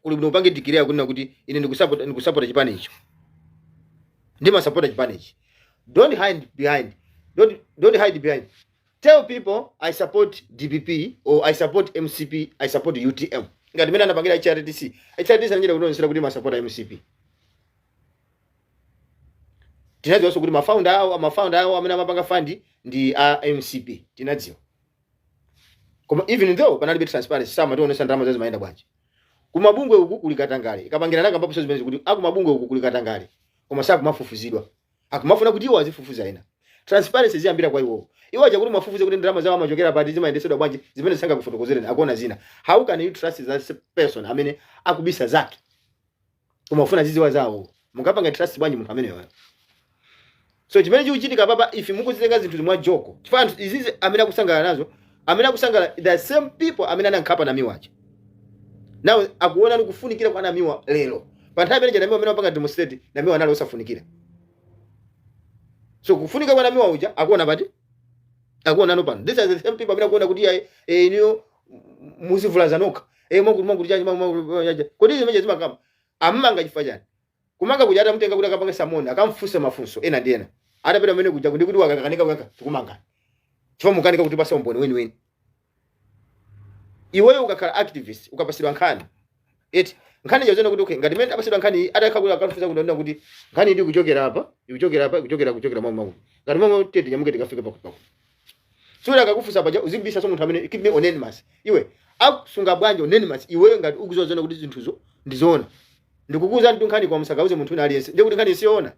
kuli bwino upange declare kunena kuti ine ndikusapota chipani icho, ndimasapota chipani ichi. Don't hide behind, don't hide behind. Tell people, "I support DPP" or "I support MCP", "I support UTM", ngati mene anapangira HRDC. HRDC anachita kutionesera kuti masapota MCP. Tinadziwanso kuti ma founder awo amene amapanga fund ndi a MCP, tinadziwa. Koma even though panalibe transparency, samationesa ndalama zawo zimayenda bwanji. Kumabungwe uku kuli katangale. Ikapangira nakambapo zimene kuti akumabungwe uku kuli katangale, koma sakumafufuzidwa, akumafuna kuti iwo azifufuza ena. Transparency ziyambira kwa iwo. Iwo aja kuti mwafufuze kuti ndalama zawo amachokera pati, zimayendesedwa bwanji, zimene sangakufotokozereni, akuona zina. How can you trust that person amene akubisa zake koma ufuna ziziwa zawo? Mungapanga trust bwanji munthu ameneyo? So chimene chikuchitika papa, if mukuzitenga zinthu mwa joke, chifukwa anthu izizi amene akusangalala nazo, amene akusangalala, the same people amene anankhapa Namiwa aja, now akuona ni kufunikira kwa Namiwa lero. Pa nthawi imene Namiwa amene amapanga demonstrate, Namiwa anali osafunikira. So kufunika kwa Namiwa uja akuona pati? Akuona no pano. These are the same people amene akuona kuti ayi, iniyo muzivulaza nokha, mwakuti mwakuti chachi mwakuti kodi zimene zimakamba amanga chifukwa chani? Kumanga kuja atamutenga kuti akapange summon, akamfunse mafunso ena ndi ena, atapita pamene kuja kuti wakakanika kuyankha, tikumanga chifukwa mukanika kuti pasa umboni weniweni. Iweyo ukakhala activist, ukapasidwa nkhani eti, nkhani chazona kuti okay, ngati mene apasidwa nkhani iyi, atakha kuti akafunsa kuti ndona kuti nkhani iyi ikuchokera apa, ikuchokera apa, ikuchokera kuchokera mwa mwa ngati momwe tete nyamuke tikafike pakuti pakuti. So akakufunsa paja uzibisa. So munthu amene keep me anonymous, iwe akusunga bwanji anonymous iweyo ngati ukuzoona kuti zinthuzo ndizoona? Ndikukuza ndi nkhani kwa musakauze munthu wina aliyense, ndiye kuti nkhani isiyoona.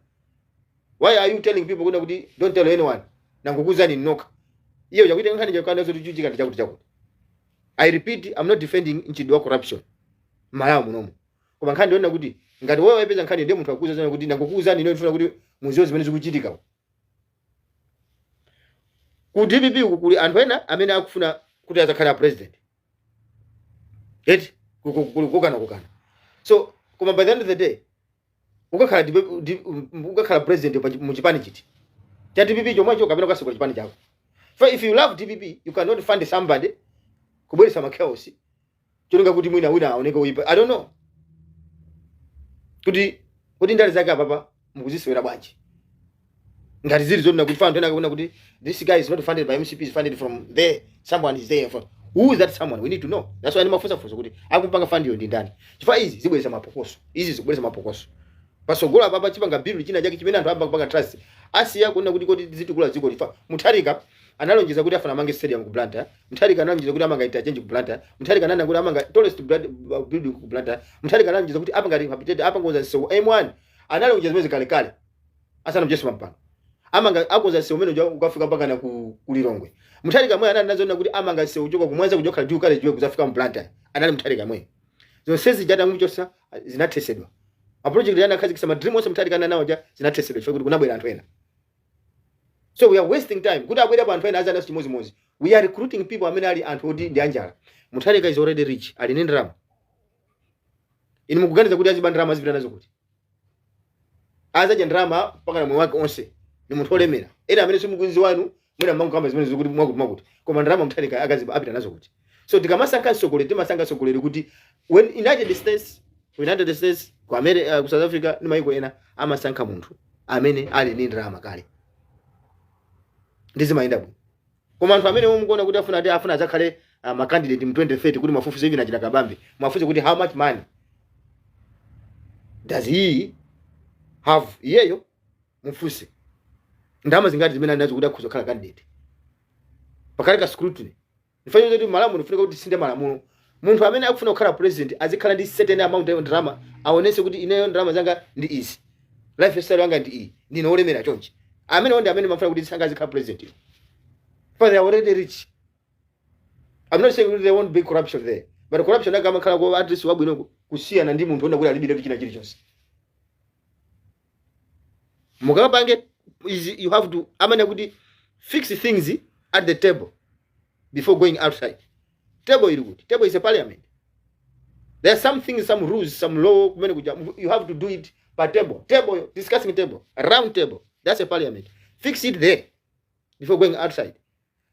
Why are you telling people kuna kuti don't tell anyone? Nangukuzani nokha. Iyo chakuti nkhani chakanda zoti chuchika ndi chakuti chakuti. I repeat, I'm not defending mchitidwe wa corruption Malawi munomu, koma nkhani ndiona kuti ngati wewe wapeza nkhani, ndiye munthu akuuza zona kuti nangokuuzani ino, ndifuna kuti muziwe zimene zikuchitika ku DPP uku. Kuli anthu ena amene akufuna kuti azakhale a president eti, kukana kukana. So koma by the end of the day ukakhala ukakhala president muchipani chiti? Cha DPP chomwecho kapena ukasegula chipani chako? So if you love DPP, you cannot fund somebody kubweretsa ma chaos cholinga kuti mwina wina aoneke uipa. I don't know kuti ndale zake apapa mukuzisewera bwanji. Ngati zili zoti kuti anthu ena akaona kuti this guy is not funded by MCP, is funded from there, someone is there from, who is that someone? We need to know. That's why ndimafunsafunsa kuti akumpanga fund yo ndi ndani, chifukwa izi zibweretsa mapokoso, izi zikubweretsa mapokoso pasogolo apapa. Chipanga bill china chake chimene anthu amba kupanga trust, asiya kuona kuti kodi zitikula dziko lifa. Mutharika analonjeza kuti afuna amange stadium ku Blantyre. Mutharika analonjeza kuti amanga interchange ku Blantyre. Mutharika ananena kuti amanga tallest building ku Blantyre. Mutharika analonjeza kuti apanga rehabilitate, apangoza msewu M1. Analonjeza zimene kalekale asanamjeso pampano, amanga akonza msewu umene uja ukafika mpaka na ku Lilongwe. Mutharika mwe anali nazona kuti amanga msewu kuchoka kumwanza kuchokhala juu kale juwe kuzafika mu Blantyre. Anali Mutharika mwe. Zonsezi zija zinathesedwa. Ma project yana akhazikitsa, ma dream onse Mutharika nawo ja zinathesedwa chifukwa kuti kunabwera anthu ena. So we are wasting time kuti abwere pa anthu ena azanaso chimozimozi. We are recruiting people amene ali anthu oti ndi anjala. Mutharika is already rich, ali ndi ndalama. Inu mukuganiza kuti aziba ndalama azipita nazo kuti? Azadya ndalama mpaka na moyo wake onse. Ni munthu olemera. Ena amene simukunzi wanu mwina mangokamba zimene zikuti mwakuti mwakuti, koma ndalama Mutharika akaziba apita nazo kuti? So tikamasankha mtsogoleri, timasankha mtsogoleri kuti when United States, ku United States, ku America, ku South Africa ndi maiko ena, amasankha munthu amene ali ndi ndalama kale, ndi zimayenda bwino. Koma anthu amene mukuona kuti afuna ati afuna adzakhale ma candidate mu 2030, kuti mafufuze even achina Kabambe, mafufuze kuti how much money does he have iyeyo. Mufuse ndalama zingati zimene ali nazo kuti akhoza kukhala candidate. Pakhale ka scrutiny. Ndifanye kuti malamulo, ndifunika kuti tisinthe malamulo. Munthu amene akufuna kukhala president azikhala ndi certain amount ya ndalama, aonese kuti ineyo ndalama zanga ndi izi, lifestyle yanga ndi iyi, ndine olemera chonchi. Amene ndi amene mafuna kuti sanga azikhala president, for they are already rich. I'm not saying there won't be corruption there, but corruption ake amakhala ko at least wabwino kusiyana ndi munthu wona kuti alibiretu china chilichonse. Mukapange izi, you have to amene kuti fix things at the table before going outside. Table ili kuti? Table is a parliament. There are some things, some rules, some law kumene kuja you have to do it per table, table, discussing table, a round table. That's a parliament. Fix it there before going outside.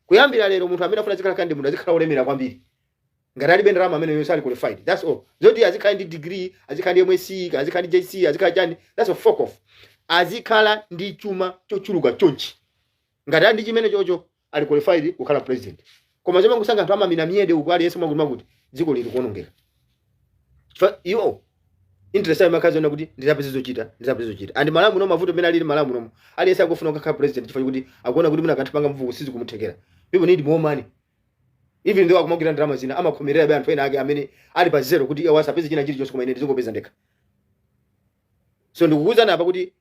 Kuyambira lero, munthu amene afuna azikhala candidate, munthu azikhala olemera kwambiri. Ngati alibe ndalama, amene yonse ali qualified, that's all. Zoti azikhala ndi degree, azikhala ndi MSc, azikhala ndi JC, azikhala chani, that's a fuck off. Azikhala ndi chuma chochuluka chonchi. Ngati ali ndi chimene chocho, ali qualified kukhala president. Koma zomwe kusankha anthu amamina miyede uku, aliyense mwakuti mwakuti, dziko lili kuonongeka. Iwo Interest yawo imakhala zoona kuti ndizapeze zochita, ndizapeze zochita. And Malawi muno, mavuto amene alili Malawi munomo, aliyense akufuna kukhala president chifukwa kuti akuona kuti mwina akanthu panga mvuku sizikumuthekera. People need more money. Even though akumagwira ndalama zina, amakhomerera be anthu ena ake amene ali pa zero kuti iwo asapeze china chilichonse, koma ine ndizingopeza ndekha. So ndikukuwuzani apa kuti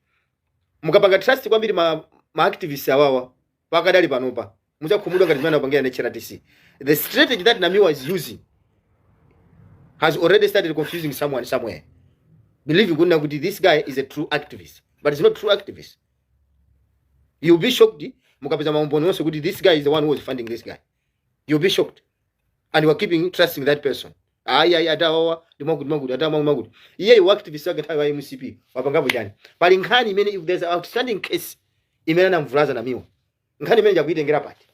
mukapanga trust kwambiri ma activists awawa pakadali panopa, muzakhumudwa ngati zimene apangira HRDC. The strategy that Namiwa is using has already started confusing someone somewhere, believing kunena kuti this guy is a true activist, but he's not true activist. You'll be shocked mukapeza maumboni onse kuti this guy is the one who was funding this guy. You'll be shocked, and you are keeping trusting that person. Ayi, ayi, atawawa ndi mwakuti mwakuti, atawa mwakuti mwakuti. Iye iwo activist wake nthawi ya MCP wapangapo chani? Pali nkhani imene, if there's an outstanding case imene anamvulaza Namiwa, nkhani imene jakuitengera pati?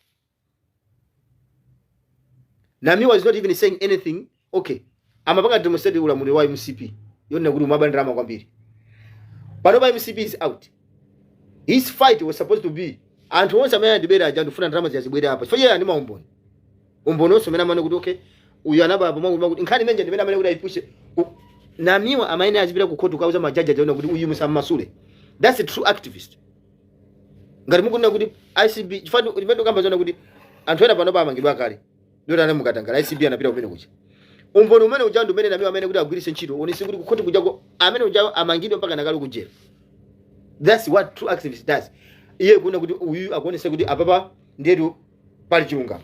Namiwa is not even saying anything. Okay, amapanga demonstrate ulamuliro wa MCP yonena kuti umaba ndalama kwambiri. Pano pa MCP is out, his fight was supposed to be anthu onse amene andibera aja, ndifuna ndalama ziyazibwera apa, chifukwa iye ndi maumboni, umboni onse umene amene kuti okay, uyu anaba apo mwakuti mwakuti. Nkhani imene ndimene amene kuti ayipushe. Namiwa amene azipita ku court kukauza majaji ajaona kuti uyu musammasule. That's a true activist. Ngati mukunena kuti ICB, chifukwa limene ukamba zona kuti anthu ena pano pamangidwa kale ndiyoti ana mukatangala ICB anapita kumene kuja, umboni umene uja ndi umene Namiwa amene kuti agwiritse ntchito onese kuti kukhoti kujako amene uja amangidwe mpaka nakale kujera. That's what true activist does. Iye kuona kuti uyu akuonesa kuti apapa ndiyetu pali chilungamo.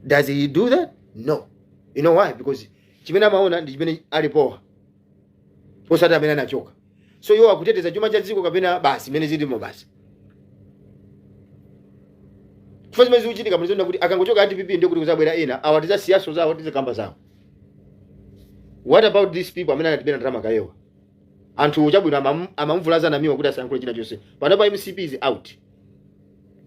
Does he do that? No. You know why? Because chimene amaona ndi chimene alipowa, osati amene anachoka. So iwo akuteteza chuma cha dziko kapena basi imene zilimo basi. Chifukwa zimene zikuchitika mlizoona kuti akangochoka DPP ndiye kuti kuzabwera ena awa, tizasiyaso zawo, tizikamba zawo. What about these people amene anatibera ndalama kalewa? Anthu chabwino amamvulaza Namiwa kuti asayankhule china chonse. Panopa MCP is out,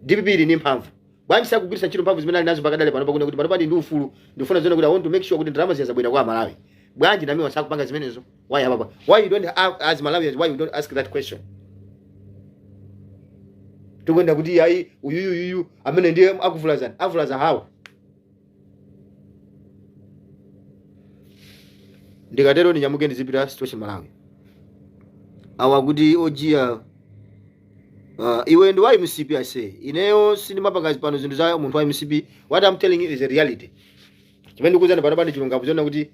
DPP ili ndi mphamvu. Bwanji sakugwiritsa ntchito mphamvu zimene ali nazo pakadali panopa, kuna kuti panopa ndi ndi ufulu, ndifuna zone kuti I want to make sure kuti ndalama ziya zabwera kwa Malawi? Bwanji Namiwa sakupanga zimenezo? Why apapa? Why you don't have, as Malawians, why you don't ask that question? Tikuyenda kuti ayi, uyuyu uyuyu amene ndiye akuvulazani, avulaza how? Ndikatero ndinyamuke ndizipita situation Malawi. Awa kuti ojiya, iwe ndi wa MCP ase. Ineyo sindimapanga pano zinthu za munthu wa MCP. What I'm telling you is a reality. Chimene ndikuwuzani pano pandi chilungamo chona kuti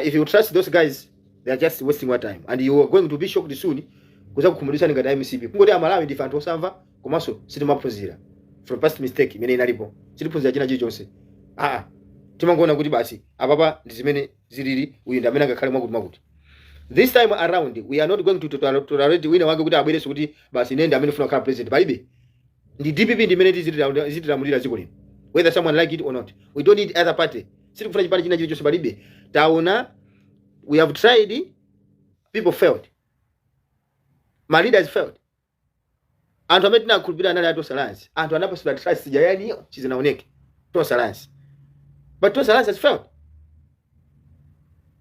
if you trust those guys, they are just wasting your time and you are going to be shocked soon kuza kukhumudwitsani ngati MCP. Kungoti Amalawi ndife anthu osamva komanso sitimaphunzira from past mistake imene inalipo. Sitiphunzira china chilichonse. Aa, timangoona kuti basi apapa ndi zimene zilili, uyu ndi amene angakhale mwakuti mwakuti. This time around we are not going to tolerate wina wake kuti abwerenso kuti basi ine ndi amene funa kukhala president. Palibe. Ndi DPP ndi imene zitilamulira dziko lino, whether someone like it or not. We don't need other party. Sitikufuna chipani china chilichonse, palibe. Taona, we have tried, people failed, my leaders failed. Anthu amene tinakhulupirira anali a Tonse Alliance. Anthu anapasidwa trust jayani chizinaoneke Tonse Alliance, but Tonse Alliance has failed,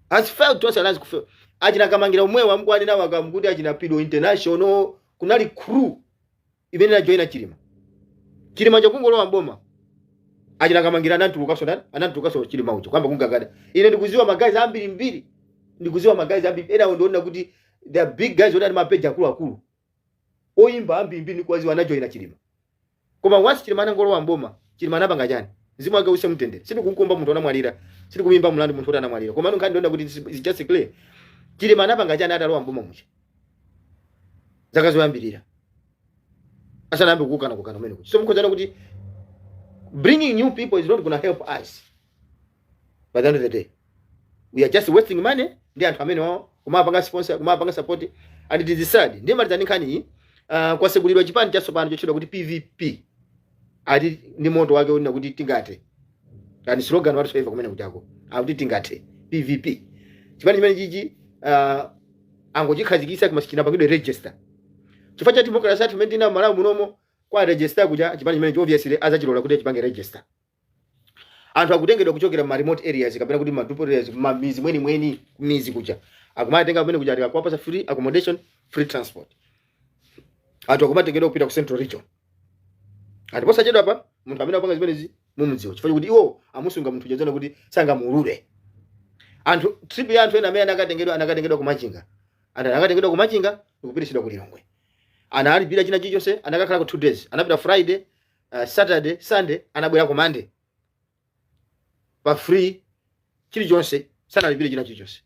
has failed. Tonse Alliance kufail. Achina Kamangira omwewa amkwani nawo akamkuti achina Pido International, kunali crew imene inajoyina Chilima. Chilima chakungolowa mboma, achina Kamangira anatulukaso ndani, anatulukaso Chilima uja kwamba kungagada. Ine ndikuziwa magazi ambiri mbiri, ndikuziwa magazi ambiri ena ndiona kuti they are big guys oti ali mapeji akuluakulu oyimba ambiri mbiri, ndikuwaziwa anajoyina Chilima. Koma once Chilima anangolowa mboma, Chilima anapanga chani? Mzimu wake use mtendere. Sitikumkomba munthu anamwalira, sitikumimba mlandu munthu oti anamwalira, koma nkhani ndiona kuti it's just clear. Chilima anapanga chani atalowa mboma mucha zaka zoyambirira asanayambe kukana kukana umene kuti? So mukhozaona kuti bringing new people is not gonna help us. By the end of the day we are just wasting money ndi anthu amene wawo kumapanga sponsor, kumapanga support, and it is sad. Ndiye malizani nkhani iyi. Kwasegulidwa chipani chatsopano chotchedwa kuti PVP, ati ndi motto wake unena kuti tingathe, and slogan whatsoever kumene kuchako akuti tingathe, PVP. Chipani chimene chichi angochikhazikitsa koma sichinapangidwe register chifukwa cha democracy yathu imene tinayo Malawi munomo. Kwa register kuja chipani chimene obviously azachilola kuti chipange register. Anthu akutengedwa kuchokera ma remote areas kapena kuti ma rural areas, mamizi mweni mweni mizi kuja, akumatenga kumene kuja akuwapasa free accommodation, free transport. Anthu akumatengedwa kupita ku Central Region. Anthu posachedwa pa munthu amene akupanga zimenezi mumudziwa, chifukwa kuti iwo amusunga munthu chazana kuti sangamuulule. Anthu, trip ya anthu ena amene anakatengedwa kumachinga, anthu anakatengedwa kumachinga ndikupitisidwa ku Lilongwe, analipira china chilichonse, anakakhala ku 2 days. Anapita Friday, Saturday, Sunday, anabwera ku Monday pa free, chilichonse sanalipire, china chilichonse.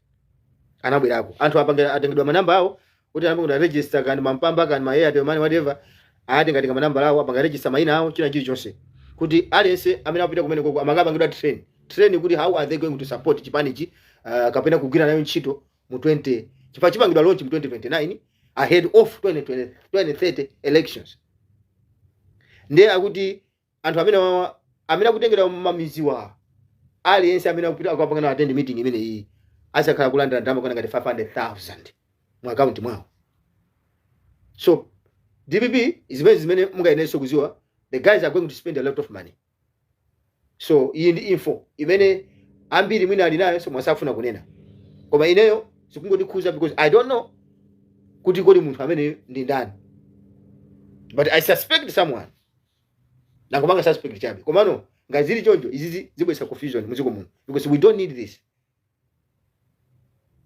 Anabwerako anthu apanga atengedwa manamba awo kuti anapanga register, kandi mampamba, kandi ma Airtel Money, whatever, atengatenga manamba awo, apanga register mayina awo, china chilichonse, kuti aliyense amene apita kumene koko amakapangidwa train kuti how are they going to support chipanichi, kapena kugwira nayo ntchito mu 20 chipa chipangidwa launch mu 2029 ahead of 2020, 2030 elections. Ndiye akuti anthu amene amene akutengera mamiziwa, aliyense amene akupita akapangana attend meeting imene iyi azakhala kulandira ndalama kwana ngati 500,000 mu account mwawo. So DPP, zimene mungayenenso kuziwa, the guys are going to spend a lot of money. So iyi ndi info imene ambiri mwina ali nayo, so mwasafuna kunena, koma ineyo sikungondikhuza because I don't know kuti kodi munthu amene ndi ndani, but I suspect someone, nangomanga suspect chabe. Komano ngati zili choncho, izizi zibwesa confusion muziko muno because we don't need this,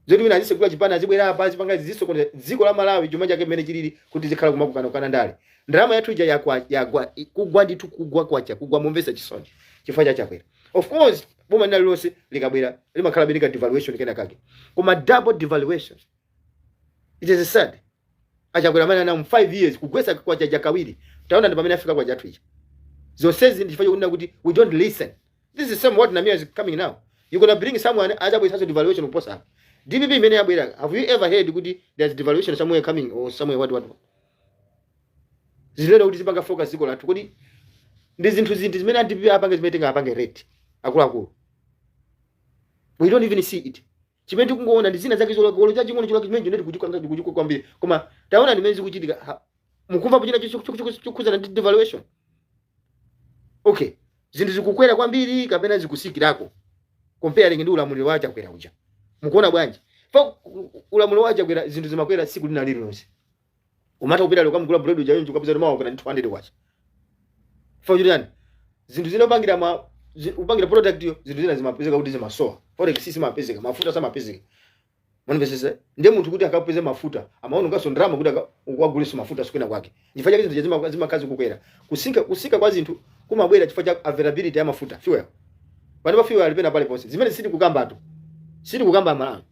zoti wina azisekula chipani, azibwera apa, azipanga zisokoneza dziko la Malawi, chuma chake mmene chilili, kuti zikhala kumakukana ndale. Ndalama yathu ija yakwa yagwa, kugwa ndithu, kugwa kwacha, kugwa momvetsa chisoni chifukwa cha Chakwera. Of course boma lina lilonse likabwera limakhala bereka devaluation kena kake, koma double devaluation, it is sad. Achakwera amene ana mu 5 years kugwesa kwacha jakawiri, taona ndi pamene afika kwacha yathu ija. Zonsezi ndi chifukwa chokunena kuti we don't listen. This is same what Namia is coming now. You're gonna bring someone azabweresanso devaluation kuposa apa. DPP imene yabwera, have you ever heard kuti there's devaluation somewhere coming or somewhere, what? Zilero kuti zipanga focus dziko lathu, kuti ndi zinthu zimene a DPP apange, zimene tingapange rate akuluakulu, we don't even see it. Chimene tikungoona ndi zina zake zolakolo chaching'ono cholaki chimene choneti kuchikuka kwambiri, koma taona ndimene zikuchitika. Mukumva pochina chokhuzana ndi devaluation? Okay, zinthu zikukwera kwambiri kapena zikusikirako comparing ndi ulamuliro wa Chakwera uja, mukuona bwanji? Fa ulamuliro wa Chakwera zinthu zimakwera tsiku lina lililonse. Umata kupita lero kamugula bread uja yonje, ukapeza mawa kwera ndi 200 kwacha. Fa kuti yani zinthu zina upangira ma upangira product yo, zinthu zina zimapezeka kuti zimasowa, forex simapezeka, mafuta samapezeka, manipesese. Ndiye munthu kuti akapeze mafuta amaona ngaso ndalama kuti ukagulise mafuta sikwena kwake. Chifukwa chake zinthu zimakazi kukwera, kusika kwa zinthu kumabwera chifukwa cha availability ya mafuta, fuel. Pano pa fuel alipena paliponse, zimene siti kukambatu, siti kukamba Malawi.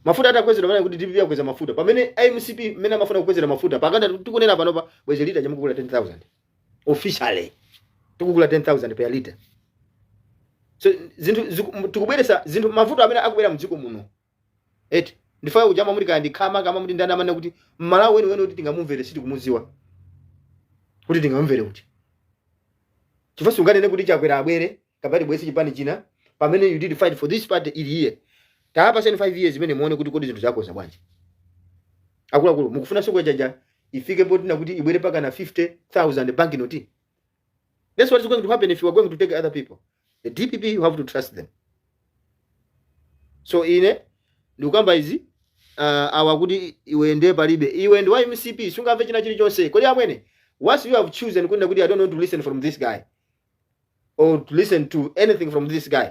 Mafuta atakwezedwa pamene kuti DPP yakweza mafuta, pamene MCP mmene amafuna kukwezera mafuta pakanda tikunena panopa, bwezi lita chamukugula 10,000. Officially tikugula 10,000 per liter. So zinthu tikubweresa zinthu, mavuto amene akubwera mdziko muno eti ndifaye kujama muli kaya ndikhama kama muli ndani amene kuti Mmalawi weni weni kuti tingamumvere, sitikumuziwa kuti tingamumvere kuti, chifukwa sunganene kuti Chakwera abwere kapati bwese chipani china pamene you did fight for this party ili here. Taapaseni 5 years imene muone kuti kodi zinthu zakoza bwanji. Akuluakulu, mukufuna soko jaja ifike potina kuti ibwere paka na 50,000 bank note? That's what is going to happen if you are going to take other people. The DPP, you have to trust them. So ine ndikukamba izi, awa kuti iwe ndiye palibe, iwe ndi wa MCP, sungamve china chilichonse. Kodi amwene, once you have chosen kunena kuti I don't want to listen from this guy or to listen to anything from this guy,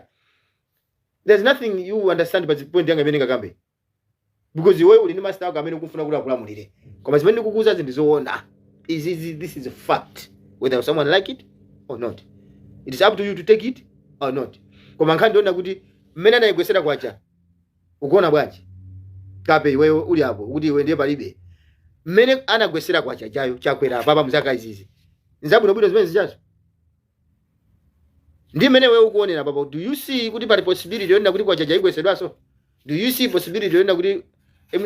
there's nothing you understand. But point yanga imene ngakambe, because iwe uli ndi master ako amene ukufuna kuti akulamulire, koma zimene ndikukuuza ndi zoona izi. This is a fact, whether someone like it or not. It is up to you to take it or not. Koma nkhani ndiona kuti mmene anayigwesera kwacha, ukuona bwanji kape iweyo uli apo kuti iwe ndiye palibe? Mmene anagwesera kwacha chayo Chakwera papa mzaka izizi, nzabwinobwino zimene zichazo ndi mmene wewe ukuonera papa, do you see kuti pali possibility yonena kuti kwacha chaigwesedwaso? Do you see possibility yonena kuti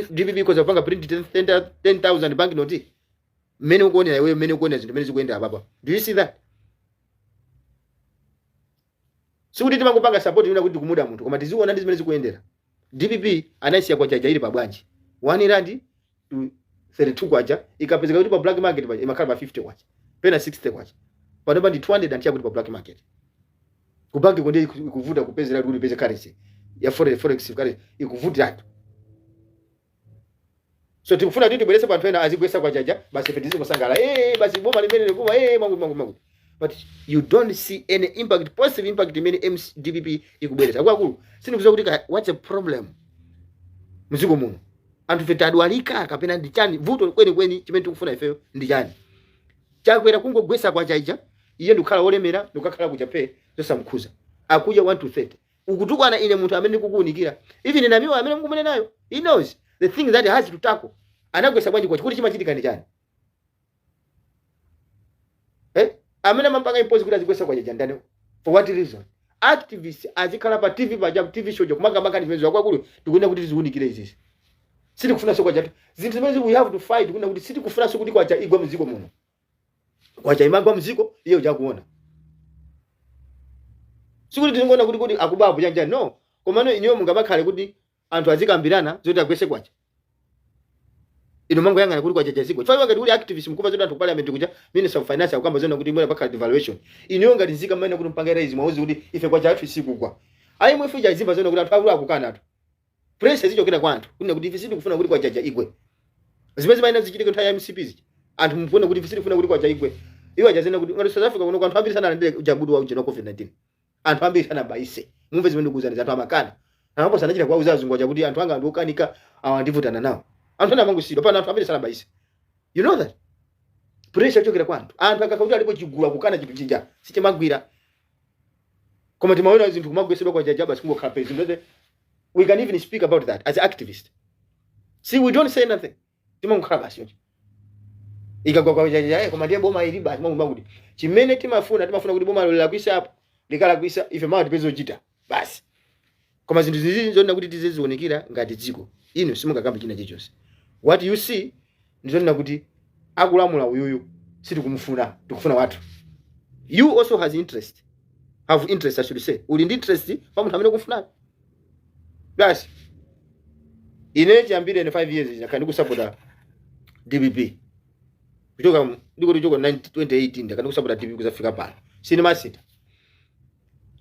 DPP ikoza kupanga print 10,000 bank note? Mmene ukuonera iweyo, mmene ukuonera zinthu mmene zikuyendera papa, do you see that? Sikuti timangopanga support yona kuti tikumuda munthu, koma tiziona ndi zimene zikuyendera. DPP anayisiya kwacha ili pa bwanji? 1 rand to 32 kwacha. Ikapezeka kuti pa black market pa imakhala pa 50 kwacha, pena 60 kwacha. Panopa ndi 200 and chakuti pa black market. Ku banki konde ikuvuta kupezera kuti upeze currency ya forex currency, ikuvutiratu. So tikufuna kuti tibwerese panthu ena azigwesa kwachaja basi, ife tizingosangala, basi boma limene likuma, mangu mangu mangu. But you don't see any impact, positive impact imene DPP ikubweretsa. Akuluakulu, sindikudziwa kuti what's a problem mdziko muno. Anthu fe tadwalika kapena ndi chani? Vuto kwenikweni chimene tikufuna ifeyo ndi chani? Chakwera kungogwesa kwa chaija, iye ndikukhala wolemera, ndikukakhala kuchape zosamkhuza, akudya 1 to 30. Ukutukwana ine munthu amene ndikukuwunikira. Even Namiwa amene mukumene nayo, he knows the thing that he has to tackle. Anagwesa bwanji kwacha? Kuti chimachitika ndi chani? Eh, amene amampanga impose kuti azigwesa kwacha ndani? For what reason? Activists azikhala pa TV paja, TV show, kumanga makani zimene zakwakulo. Tikuona kuti tiziwunikire izizi, sitikufunanso kwacha. Zinthu zimene we have to fight kuna kuti sitikufunanso kuti kwacha igwa mdziko muno. Kwacha imagwa mdziko, iye uchakuona sikuti tingoona kuti akubapo chanja, no. Komano ineyo mungamakhale kuti anthu azikambirana zoti agwese kwacha, ino mangoyang'ana kuti kwacha chazigwa, chifukwa ngati uli activist mkupa zoti anthu ku parliament kuja, Minister of Finance akukamba zona kuti mwina pakhala devaluation, ineyo ngati nzika mmene kuti mpange raise, mwauzi kuti ife kwacha yathu isikugwa. IMF ija izimva zona kuti anthu akulu akukana anthu, pressure zichokera kwa anthu kunena kuti ife sitikufuna kuti kwacha igwe. Zimene zimayenda zichitika nthawi ya MCP zija, anthu mkuona kuti ife sitikufuna kuti kwacha igwe. Iwo achazena kuti ngati South Africa kuno anthu ambiri sanalandire ujabudu wa ujena COVID-19, anthu ambiri sanabayise. Mumve zimene ndikuwuzani, anthu amakana. Anapo sanachita kuwauza azungu aja kuti anthu anga ndi okanika, awa ndivutana nawo. Anthu ena amangosidwa pano, anthu ambiri sanabayise. You know that pressure kuchokera kwa anthu. Anthu akakha kuti alipo chigulu akukana chinthu chija, sichimagwira. Koma timaona zinthu kumagwesedwa kwa jaja, basi kungokhala pe zinthu. We can even speak about that as activist. See, we don't say nothing, timangokhala basi yonje. Ikagwa kwa jaja, koma ndiye boma ili basi mwangu kuti chimene timafuna kuti boma lilakwisa apo, likalakwisa, ife mawa tipeze ochita basi. Koma zinthu zizi zonena kuti tizizionikira ngati dziko, inu simungakambe china chilichonse. What you see ndizonena kuti akulamula uyuyu sitikumufuna, tikufuna wathu. You also has interest, have interest I should say. Uli ndi interest pa munthu amene ukufuna basi. Ine chiyambire ine 5 years ndakhala ndikusapota DPP, kuchoka ndikuti kuchoka 2018 ndakhala ndikusapota DPP kuzafika pano, sinimasita.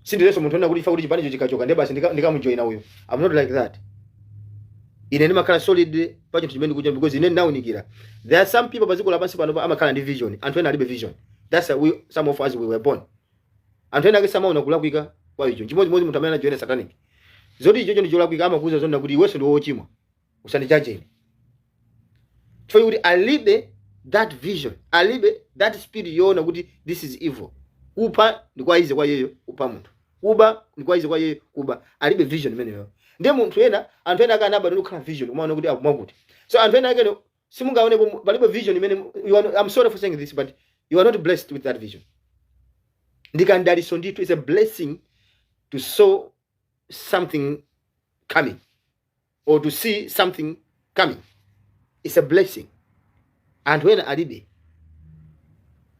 Sindilenso munthu onena kuti ifa kuti chipanicho chikachoka ndiye basi ndikamujoina uyo. I'm not like that. Ine ndimakhala solid pa chinthu chimene ndikuchita because ine ndinawunikira. There are some people pa dziko lapansi pano amakhala ndi vision, anthu ena alibe vision. That's how we, some of us, we were born. Anthu ena ake samaona kulakwika kwa icho. Chimodzimodzi munthu amene anajoina satanic, zoti ichocho ndi cholakwika, amakuuza zonena kuti iwenso ndi wochimwa, usandichache ine, chifukwa kuti alibe that vision, alibe that spirit yoona kuti this is evil. Kupha ndi kwa ize kwa yeyo, kupha munthu, kuba ndi kwa ize kwa yeyo kuba. Alibe vision imeneyo. Ndiye munthu ena, anthu ena akanaba ndi kukhala vision kumaona kuti akumwakuti. So anthu ena ake simungaonepo, palibe vision imene you are, I'm sorry for saying this, but you are not blessed with that vision. Ndikandaliso ndithu, is a blessing to saw something coming or to see something coming. It's a blessing. Anthu ena alibe.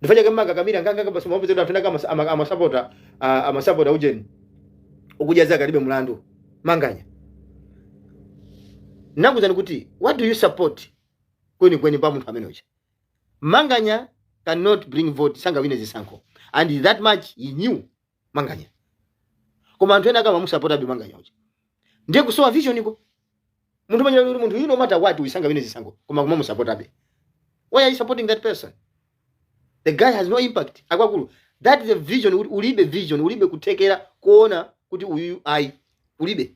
Ndifanya kama kakamira nganga basi mapeza anthu ena kama amasapota ujeni ukudya zake, alibe mlandu Manganya. Nakuzani kuti what do you support kweni kweni pa munthu amene uja? Manganya cannot bring vote, sangawine zisankho, and that much he knew, Manganya. Koma anthu ena kama musapota be Manganya uja, ndiye kusowa vision iko. Munthu manyera kuti munthu, you no matter what, usangawine zisankho, koma kuma musapota be. Why are you supporting that person? The guy has no impact. Akwakulu, that is a vision. Ulibe vision, ulibe kuthekera kuona kuti uyu ayi, ulibe.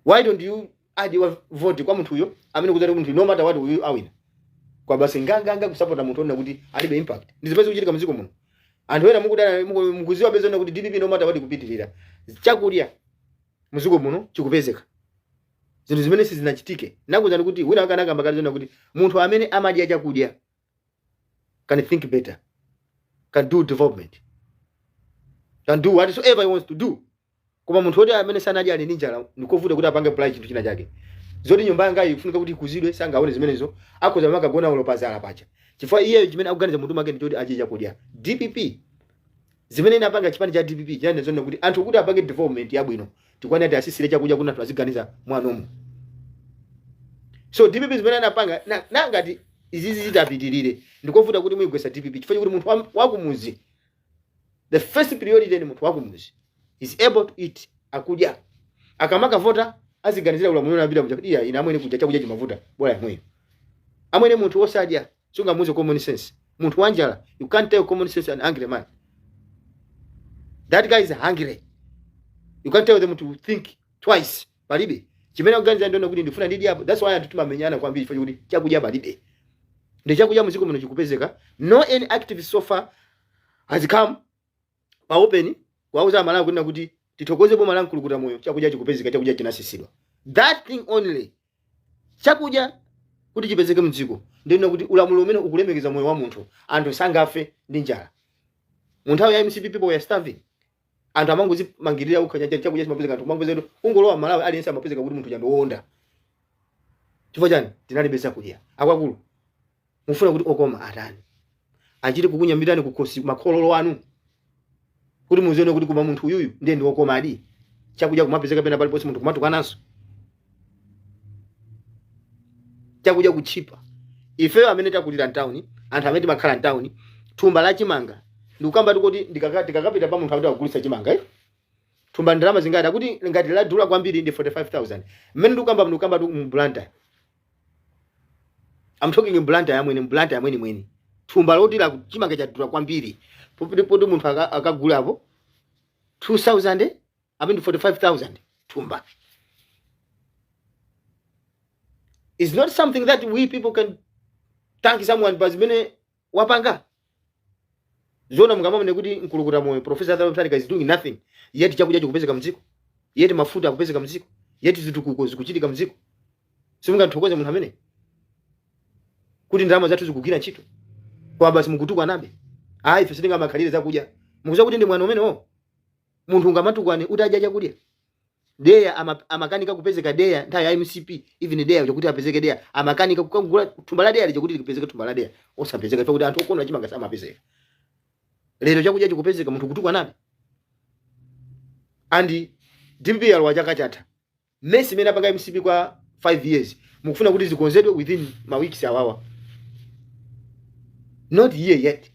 Why don't you add your vote kwa munthu uyo amene kudzati munthu, no matter what, uyu awina kwa basi? Nganganga kusapota munthu ona kuti alibe impact. Ndi zimene zikuchitika mdziko muno. Anthu ena mukudana, mukuziwa pezona kuti DPP no matter what kupitirira, chakudya mdziko muno chikupezeka, zinthu zimene sizinachitike. Nakuzani kuti wina akanakamba kale kuti munthu amene amadya chakudya can think better, can do development, can do whatsoever he wants to do. Koma munthu woti amene sanadya, ali ndi njala, ndikovuta kuti apange apply chinthu china chake. Zoti nyumba yanga ifunika kuti ikuzidwe, sangaone zimenezo. Akhoza makagona ulo pazala pacha, chifukwa iyeyo chimene akuganiza munthu mwake ndi choti adye chakudya. DPP zimene inapanga, chipani cha DPP chinene zona kuti anthu kuti apange development yabwino, tikwane ati asisire chakudya kuti anthu aziganiza mwanomo. So DPP zimene anapanga nangati izizi zitapitirire, ndikovuta kuti muyigwesa DPP, chifukwa kuti munthu wakumuzi, the first priority ni munthu wakumuzi is able to eat, akudya. Akamakavota aziganizira ulamuliro unapita kuja kuti iya, ine amwene kudya chakudya chimavuta, bora yamweyo. Amwene, munthu wosadya sungamuze common sense. Munthu wanjala, you can't tell common sense an hungry man. That guy is hungry, you can't tell them to think twice. Palibe chimene akuganiza, ndiona kuti ndifuna ndidye apo. That's why anthu timamenyana kwambiri, chifukwa kuti chakudya palibe. Ndi chakudya mdziko muno chikupezeka. No any activist so far has come pa open kuwauza Amalawi kunena kuti tithokoze boma la Mkulukuta Moyo, chakudya chikupezeka, chakudya chinatsitsidwa. That thing only, chakudya kuti chipezeke mdziko, ndiyona kuti ulamuliro umene ukulemekeza moyo wa munthu, anthu sangafe ndi njala. Mu nthawi ya MCP people were starving. Anthu amangozimangirira ukha chanja, chakudya chimapezeka, anthu kumangozera kungolowa Malawi, aliyense amapezeka kuti munthu chandiwonda. Chifukwa chani? Tinalibe zakudya. Akuluakulu, mufuna kuti okoma atani? Achite kukunyamirani kukhosi makhololo anu kuti muzione kuti koma munthu uyuyu ndiye ndi wokoma adi? Chakudya kumapezeka pena paliponse, munthu kumatukananso. Chakudya kutchipa. Ifeyo amene takulira mtawuni, anthu amene timakhala mtawuni, thumba la chimanga, ndikukamba kuti tikakapita pa munthu akuti akugulitsa chimanga, eh? Thumba ndalama zingati? Akuti ngati ladula kwambiri ndi 45,000. Mmene ndikukamba tu mu Blantyre, I'm talking in Blantyre yamwene, Blantyre yamwene mwene, thumba loti la chimanga chadula kwambiri poti munthu akagulapo 2000, I mean 45,000 thumba is not something that we people can thank someone pa zimene wapanga. Zona mungamanene kuti Mkulukuta Moyo, Professor Arthur Mutharika is doing nothing, yet chakudya chikupezeka mdziko, yet mafuta akupezeka mdziko, yet zitukuko zikuchitika mdziko? Simungathokoze munthu amene kuti ndalama zathu zikugwira ntchito kwa basi mukutukwanabe? Ayi, ife sitingamakhalire zakudya. Mukuziwa kuti ndi mwano umenewo? Munthu ungamatukwane utadya chakudya? Deya amakanika kupezeka deya nthawi ya MCP. Even deya chakuti apezeke deya amakanika kukagula thumba la deya lija, kuti lipezeke thumba la deya osapezeka chifukwa kuti anthu okonda chimanga samapezeka. Lero chakudya chikupezeka, munthu kutukwanabe. And DPP yalowa chaka chatha. Mess imene apanga MCP kwa 5 years mukufuna kuti zikonzedwe within ma weeks awawa? Not here yet.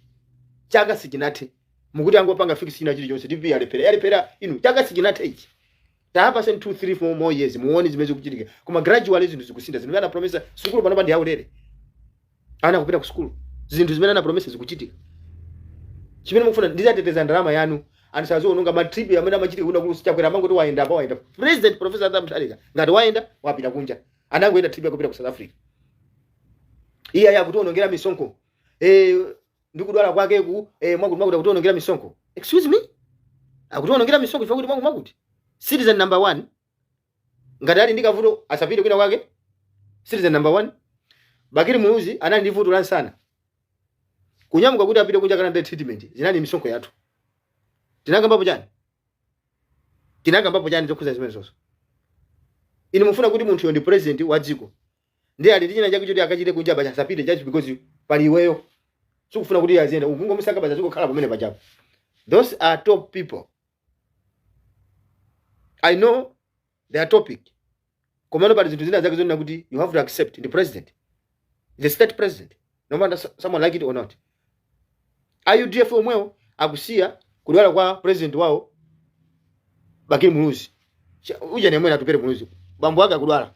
Chaka sichinathe, mukuti angopanga fix china chilichonse. DPP yalephera, yalephera inu. Chaka sichinathe ichi. Taapaseni 2 3 4 more years, muone zimene zikuchitika. Koma gradually zinthu zikusintha. Zinthu zimene anapromesa, sukulu panopa ndi yaulere, ana kupita ku sukulu. Zinthu zimene anapromesa zikuchitika. Chimene mukufuna, ndizateteza ndalama yanu, anthu saziononga. Ma trip amene amachitika kuna kulu, Chakwera amangoti wayenda apa, wayenda. President Professor Arthur Mutharika ngati wayenda, wapita kunja, anangoyenda trip yakupita ku South Africa. Iye ayi, akutionongera misonkho, ndikudwala kwakeku, mwakuti mwakuti, akutionongera misonkho. Excuse me, akutionongera misonkho chifukwa kuti mwakuti mwakuti? Citizen number one ngati ali ndi kavuto asapite kwina kwake? Citizen number one Bakili Muluzi anali ndi vuto la nsana, kunyamuka kuti apite kunja kalandire treatment zinali misonkho yathu. Tinakambapo chani? Tinakambapo chani zokhuza zimenezozo? Inu mufuna kuti munthuyo ndi president wa dziko, ndi ali ndi china chake choti akachite kunja, basi asapite just because pali iweyo sikufuna kuti aziyenda, ukungomusaka, basi azikukhala pamene pachapo? Those are top people. I know their topic, komano pali zinthu zina zake zonena kuti you have to accept the president, the state president, no matter someone like it or not. A UDF omwewo akusiya kudwala kwa president wawo Bakili Muluzi, uja nemwene Atupele Muluzi, bambo ake akudwala,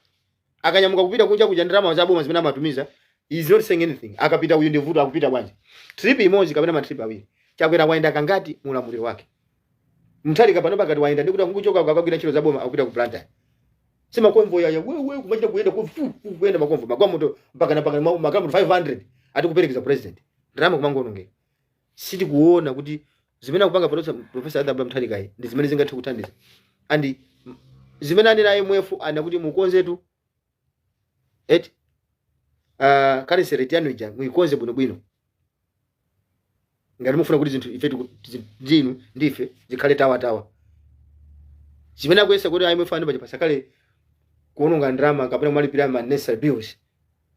akanyamuka kupita kunja kuja, ndalama za boma zimene amatumiza, he is not saying anything. Akapita uyu ndi vuto, akupita bwanji? Trip imodzi kapena ma trip awiri. Chakwera wayenda kangati mu ulamuliro wake? Mutharika pano pakati wayenda ndikuti akungochoka akagwira ntchito za boma, akupita ku Blantyre, si ma convoy aya wewe kumachita kuyenda ku fu fu kuyenda ma convoy, magalimoto mpaka na mpaka magalimoto 500 ati kuperekeza president, ndalama kumangoonongeka. Sitikuona kuti zimene akupanga Professor Arthur Mutharika yi ndi zimene zingathe kuthandiza. And zimene anena IMF ana kuti mukonzetu eti currency rate yanu ija muikonze bwinobwino ngati mufuna kuti zinthu ife ndinu ndife zikhale tawatawa. Zimene akuyesa kuti IMF anu paja pasakhale kuononga ndalama kapena kumalipira ma necessary bills,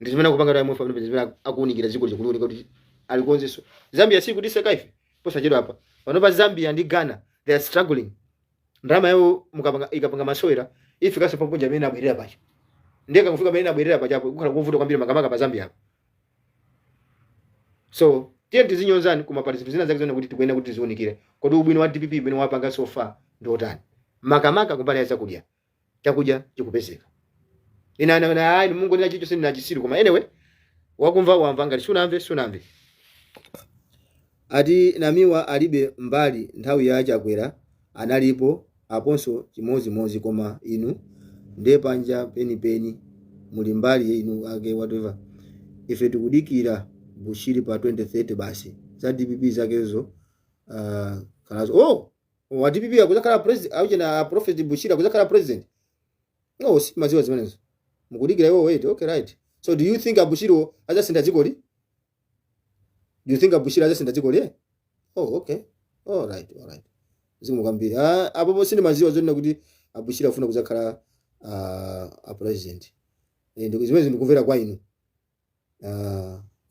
ndi zimene akupanga kuti IMF anu paja, zimene akuwunikira dziko lija kuliunika kuti alikonzenso. Zambia si kutiseka ife posachedwa apa. Pano pa Zambia ndi Ghana, they are struggling. Ndalama yawo mukapanga ikapanga masewera ifikanso papunja amene abwerera pacha, ndiye kangofika pamene abwerera pachapo kukhala kovuta kwambiri, makamaka pa Zambia apo. So tiye tizinyozani, koma pali zinthu zina zake zona kuti tikuyenera kuti tiziunikire. Kodi ubwino wa DPP umene wapanga so far ndi otani, makamaka kumbali ya zakudya? Chakudya chikupezeka. Ina ina ayi, mungonena chilichonse ndina chisiru. Koma anyway, wakumva wamva, ngati sunamve sunamve. Ati Namiwa alibe mbali, nthawi ya Chakwera analipo aponso chimozimozi, koma inu ndiye panja penipeni muli mbali inu ake whatever. Ife tikudikira Bushiri pa 2030 basi, za DPP zakezo kalazo. Oh, wa DPP akuzakhala president, auchena Prophet Bushiri akuzakhala president. No, si maziwa zimenezo, mukudikira iwo. Wait, okay, right. So do you think Abushiri azasintha dzikoli? Do you think Abushiri azasintha dzikoli, eh? Oh, okay, all right, all right, zikomo kwambiri. Ah, apopo sindimaziwa zonena kuti Abushiri afuna kuzakhala a president. Eh, zimene ndikumvera kwa inu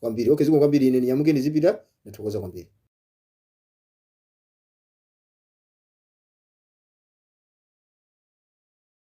kwambiri. Okay, zikomo kwambiri. Ine ninyamuke ndizipita. Ndathokoza kwambiri.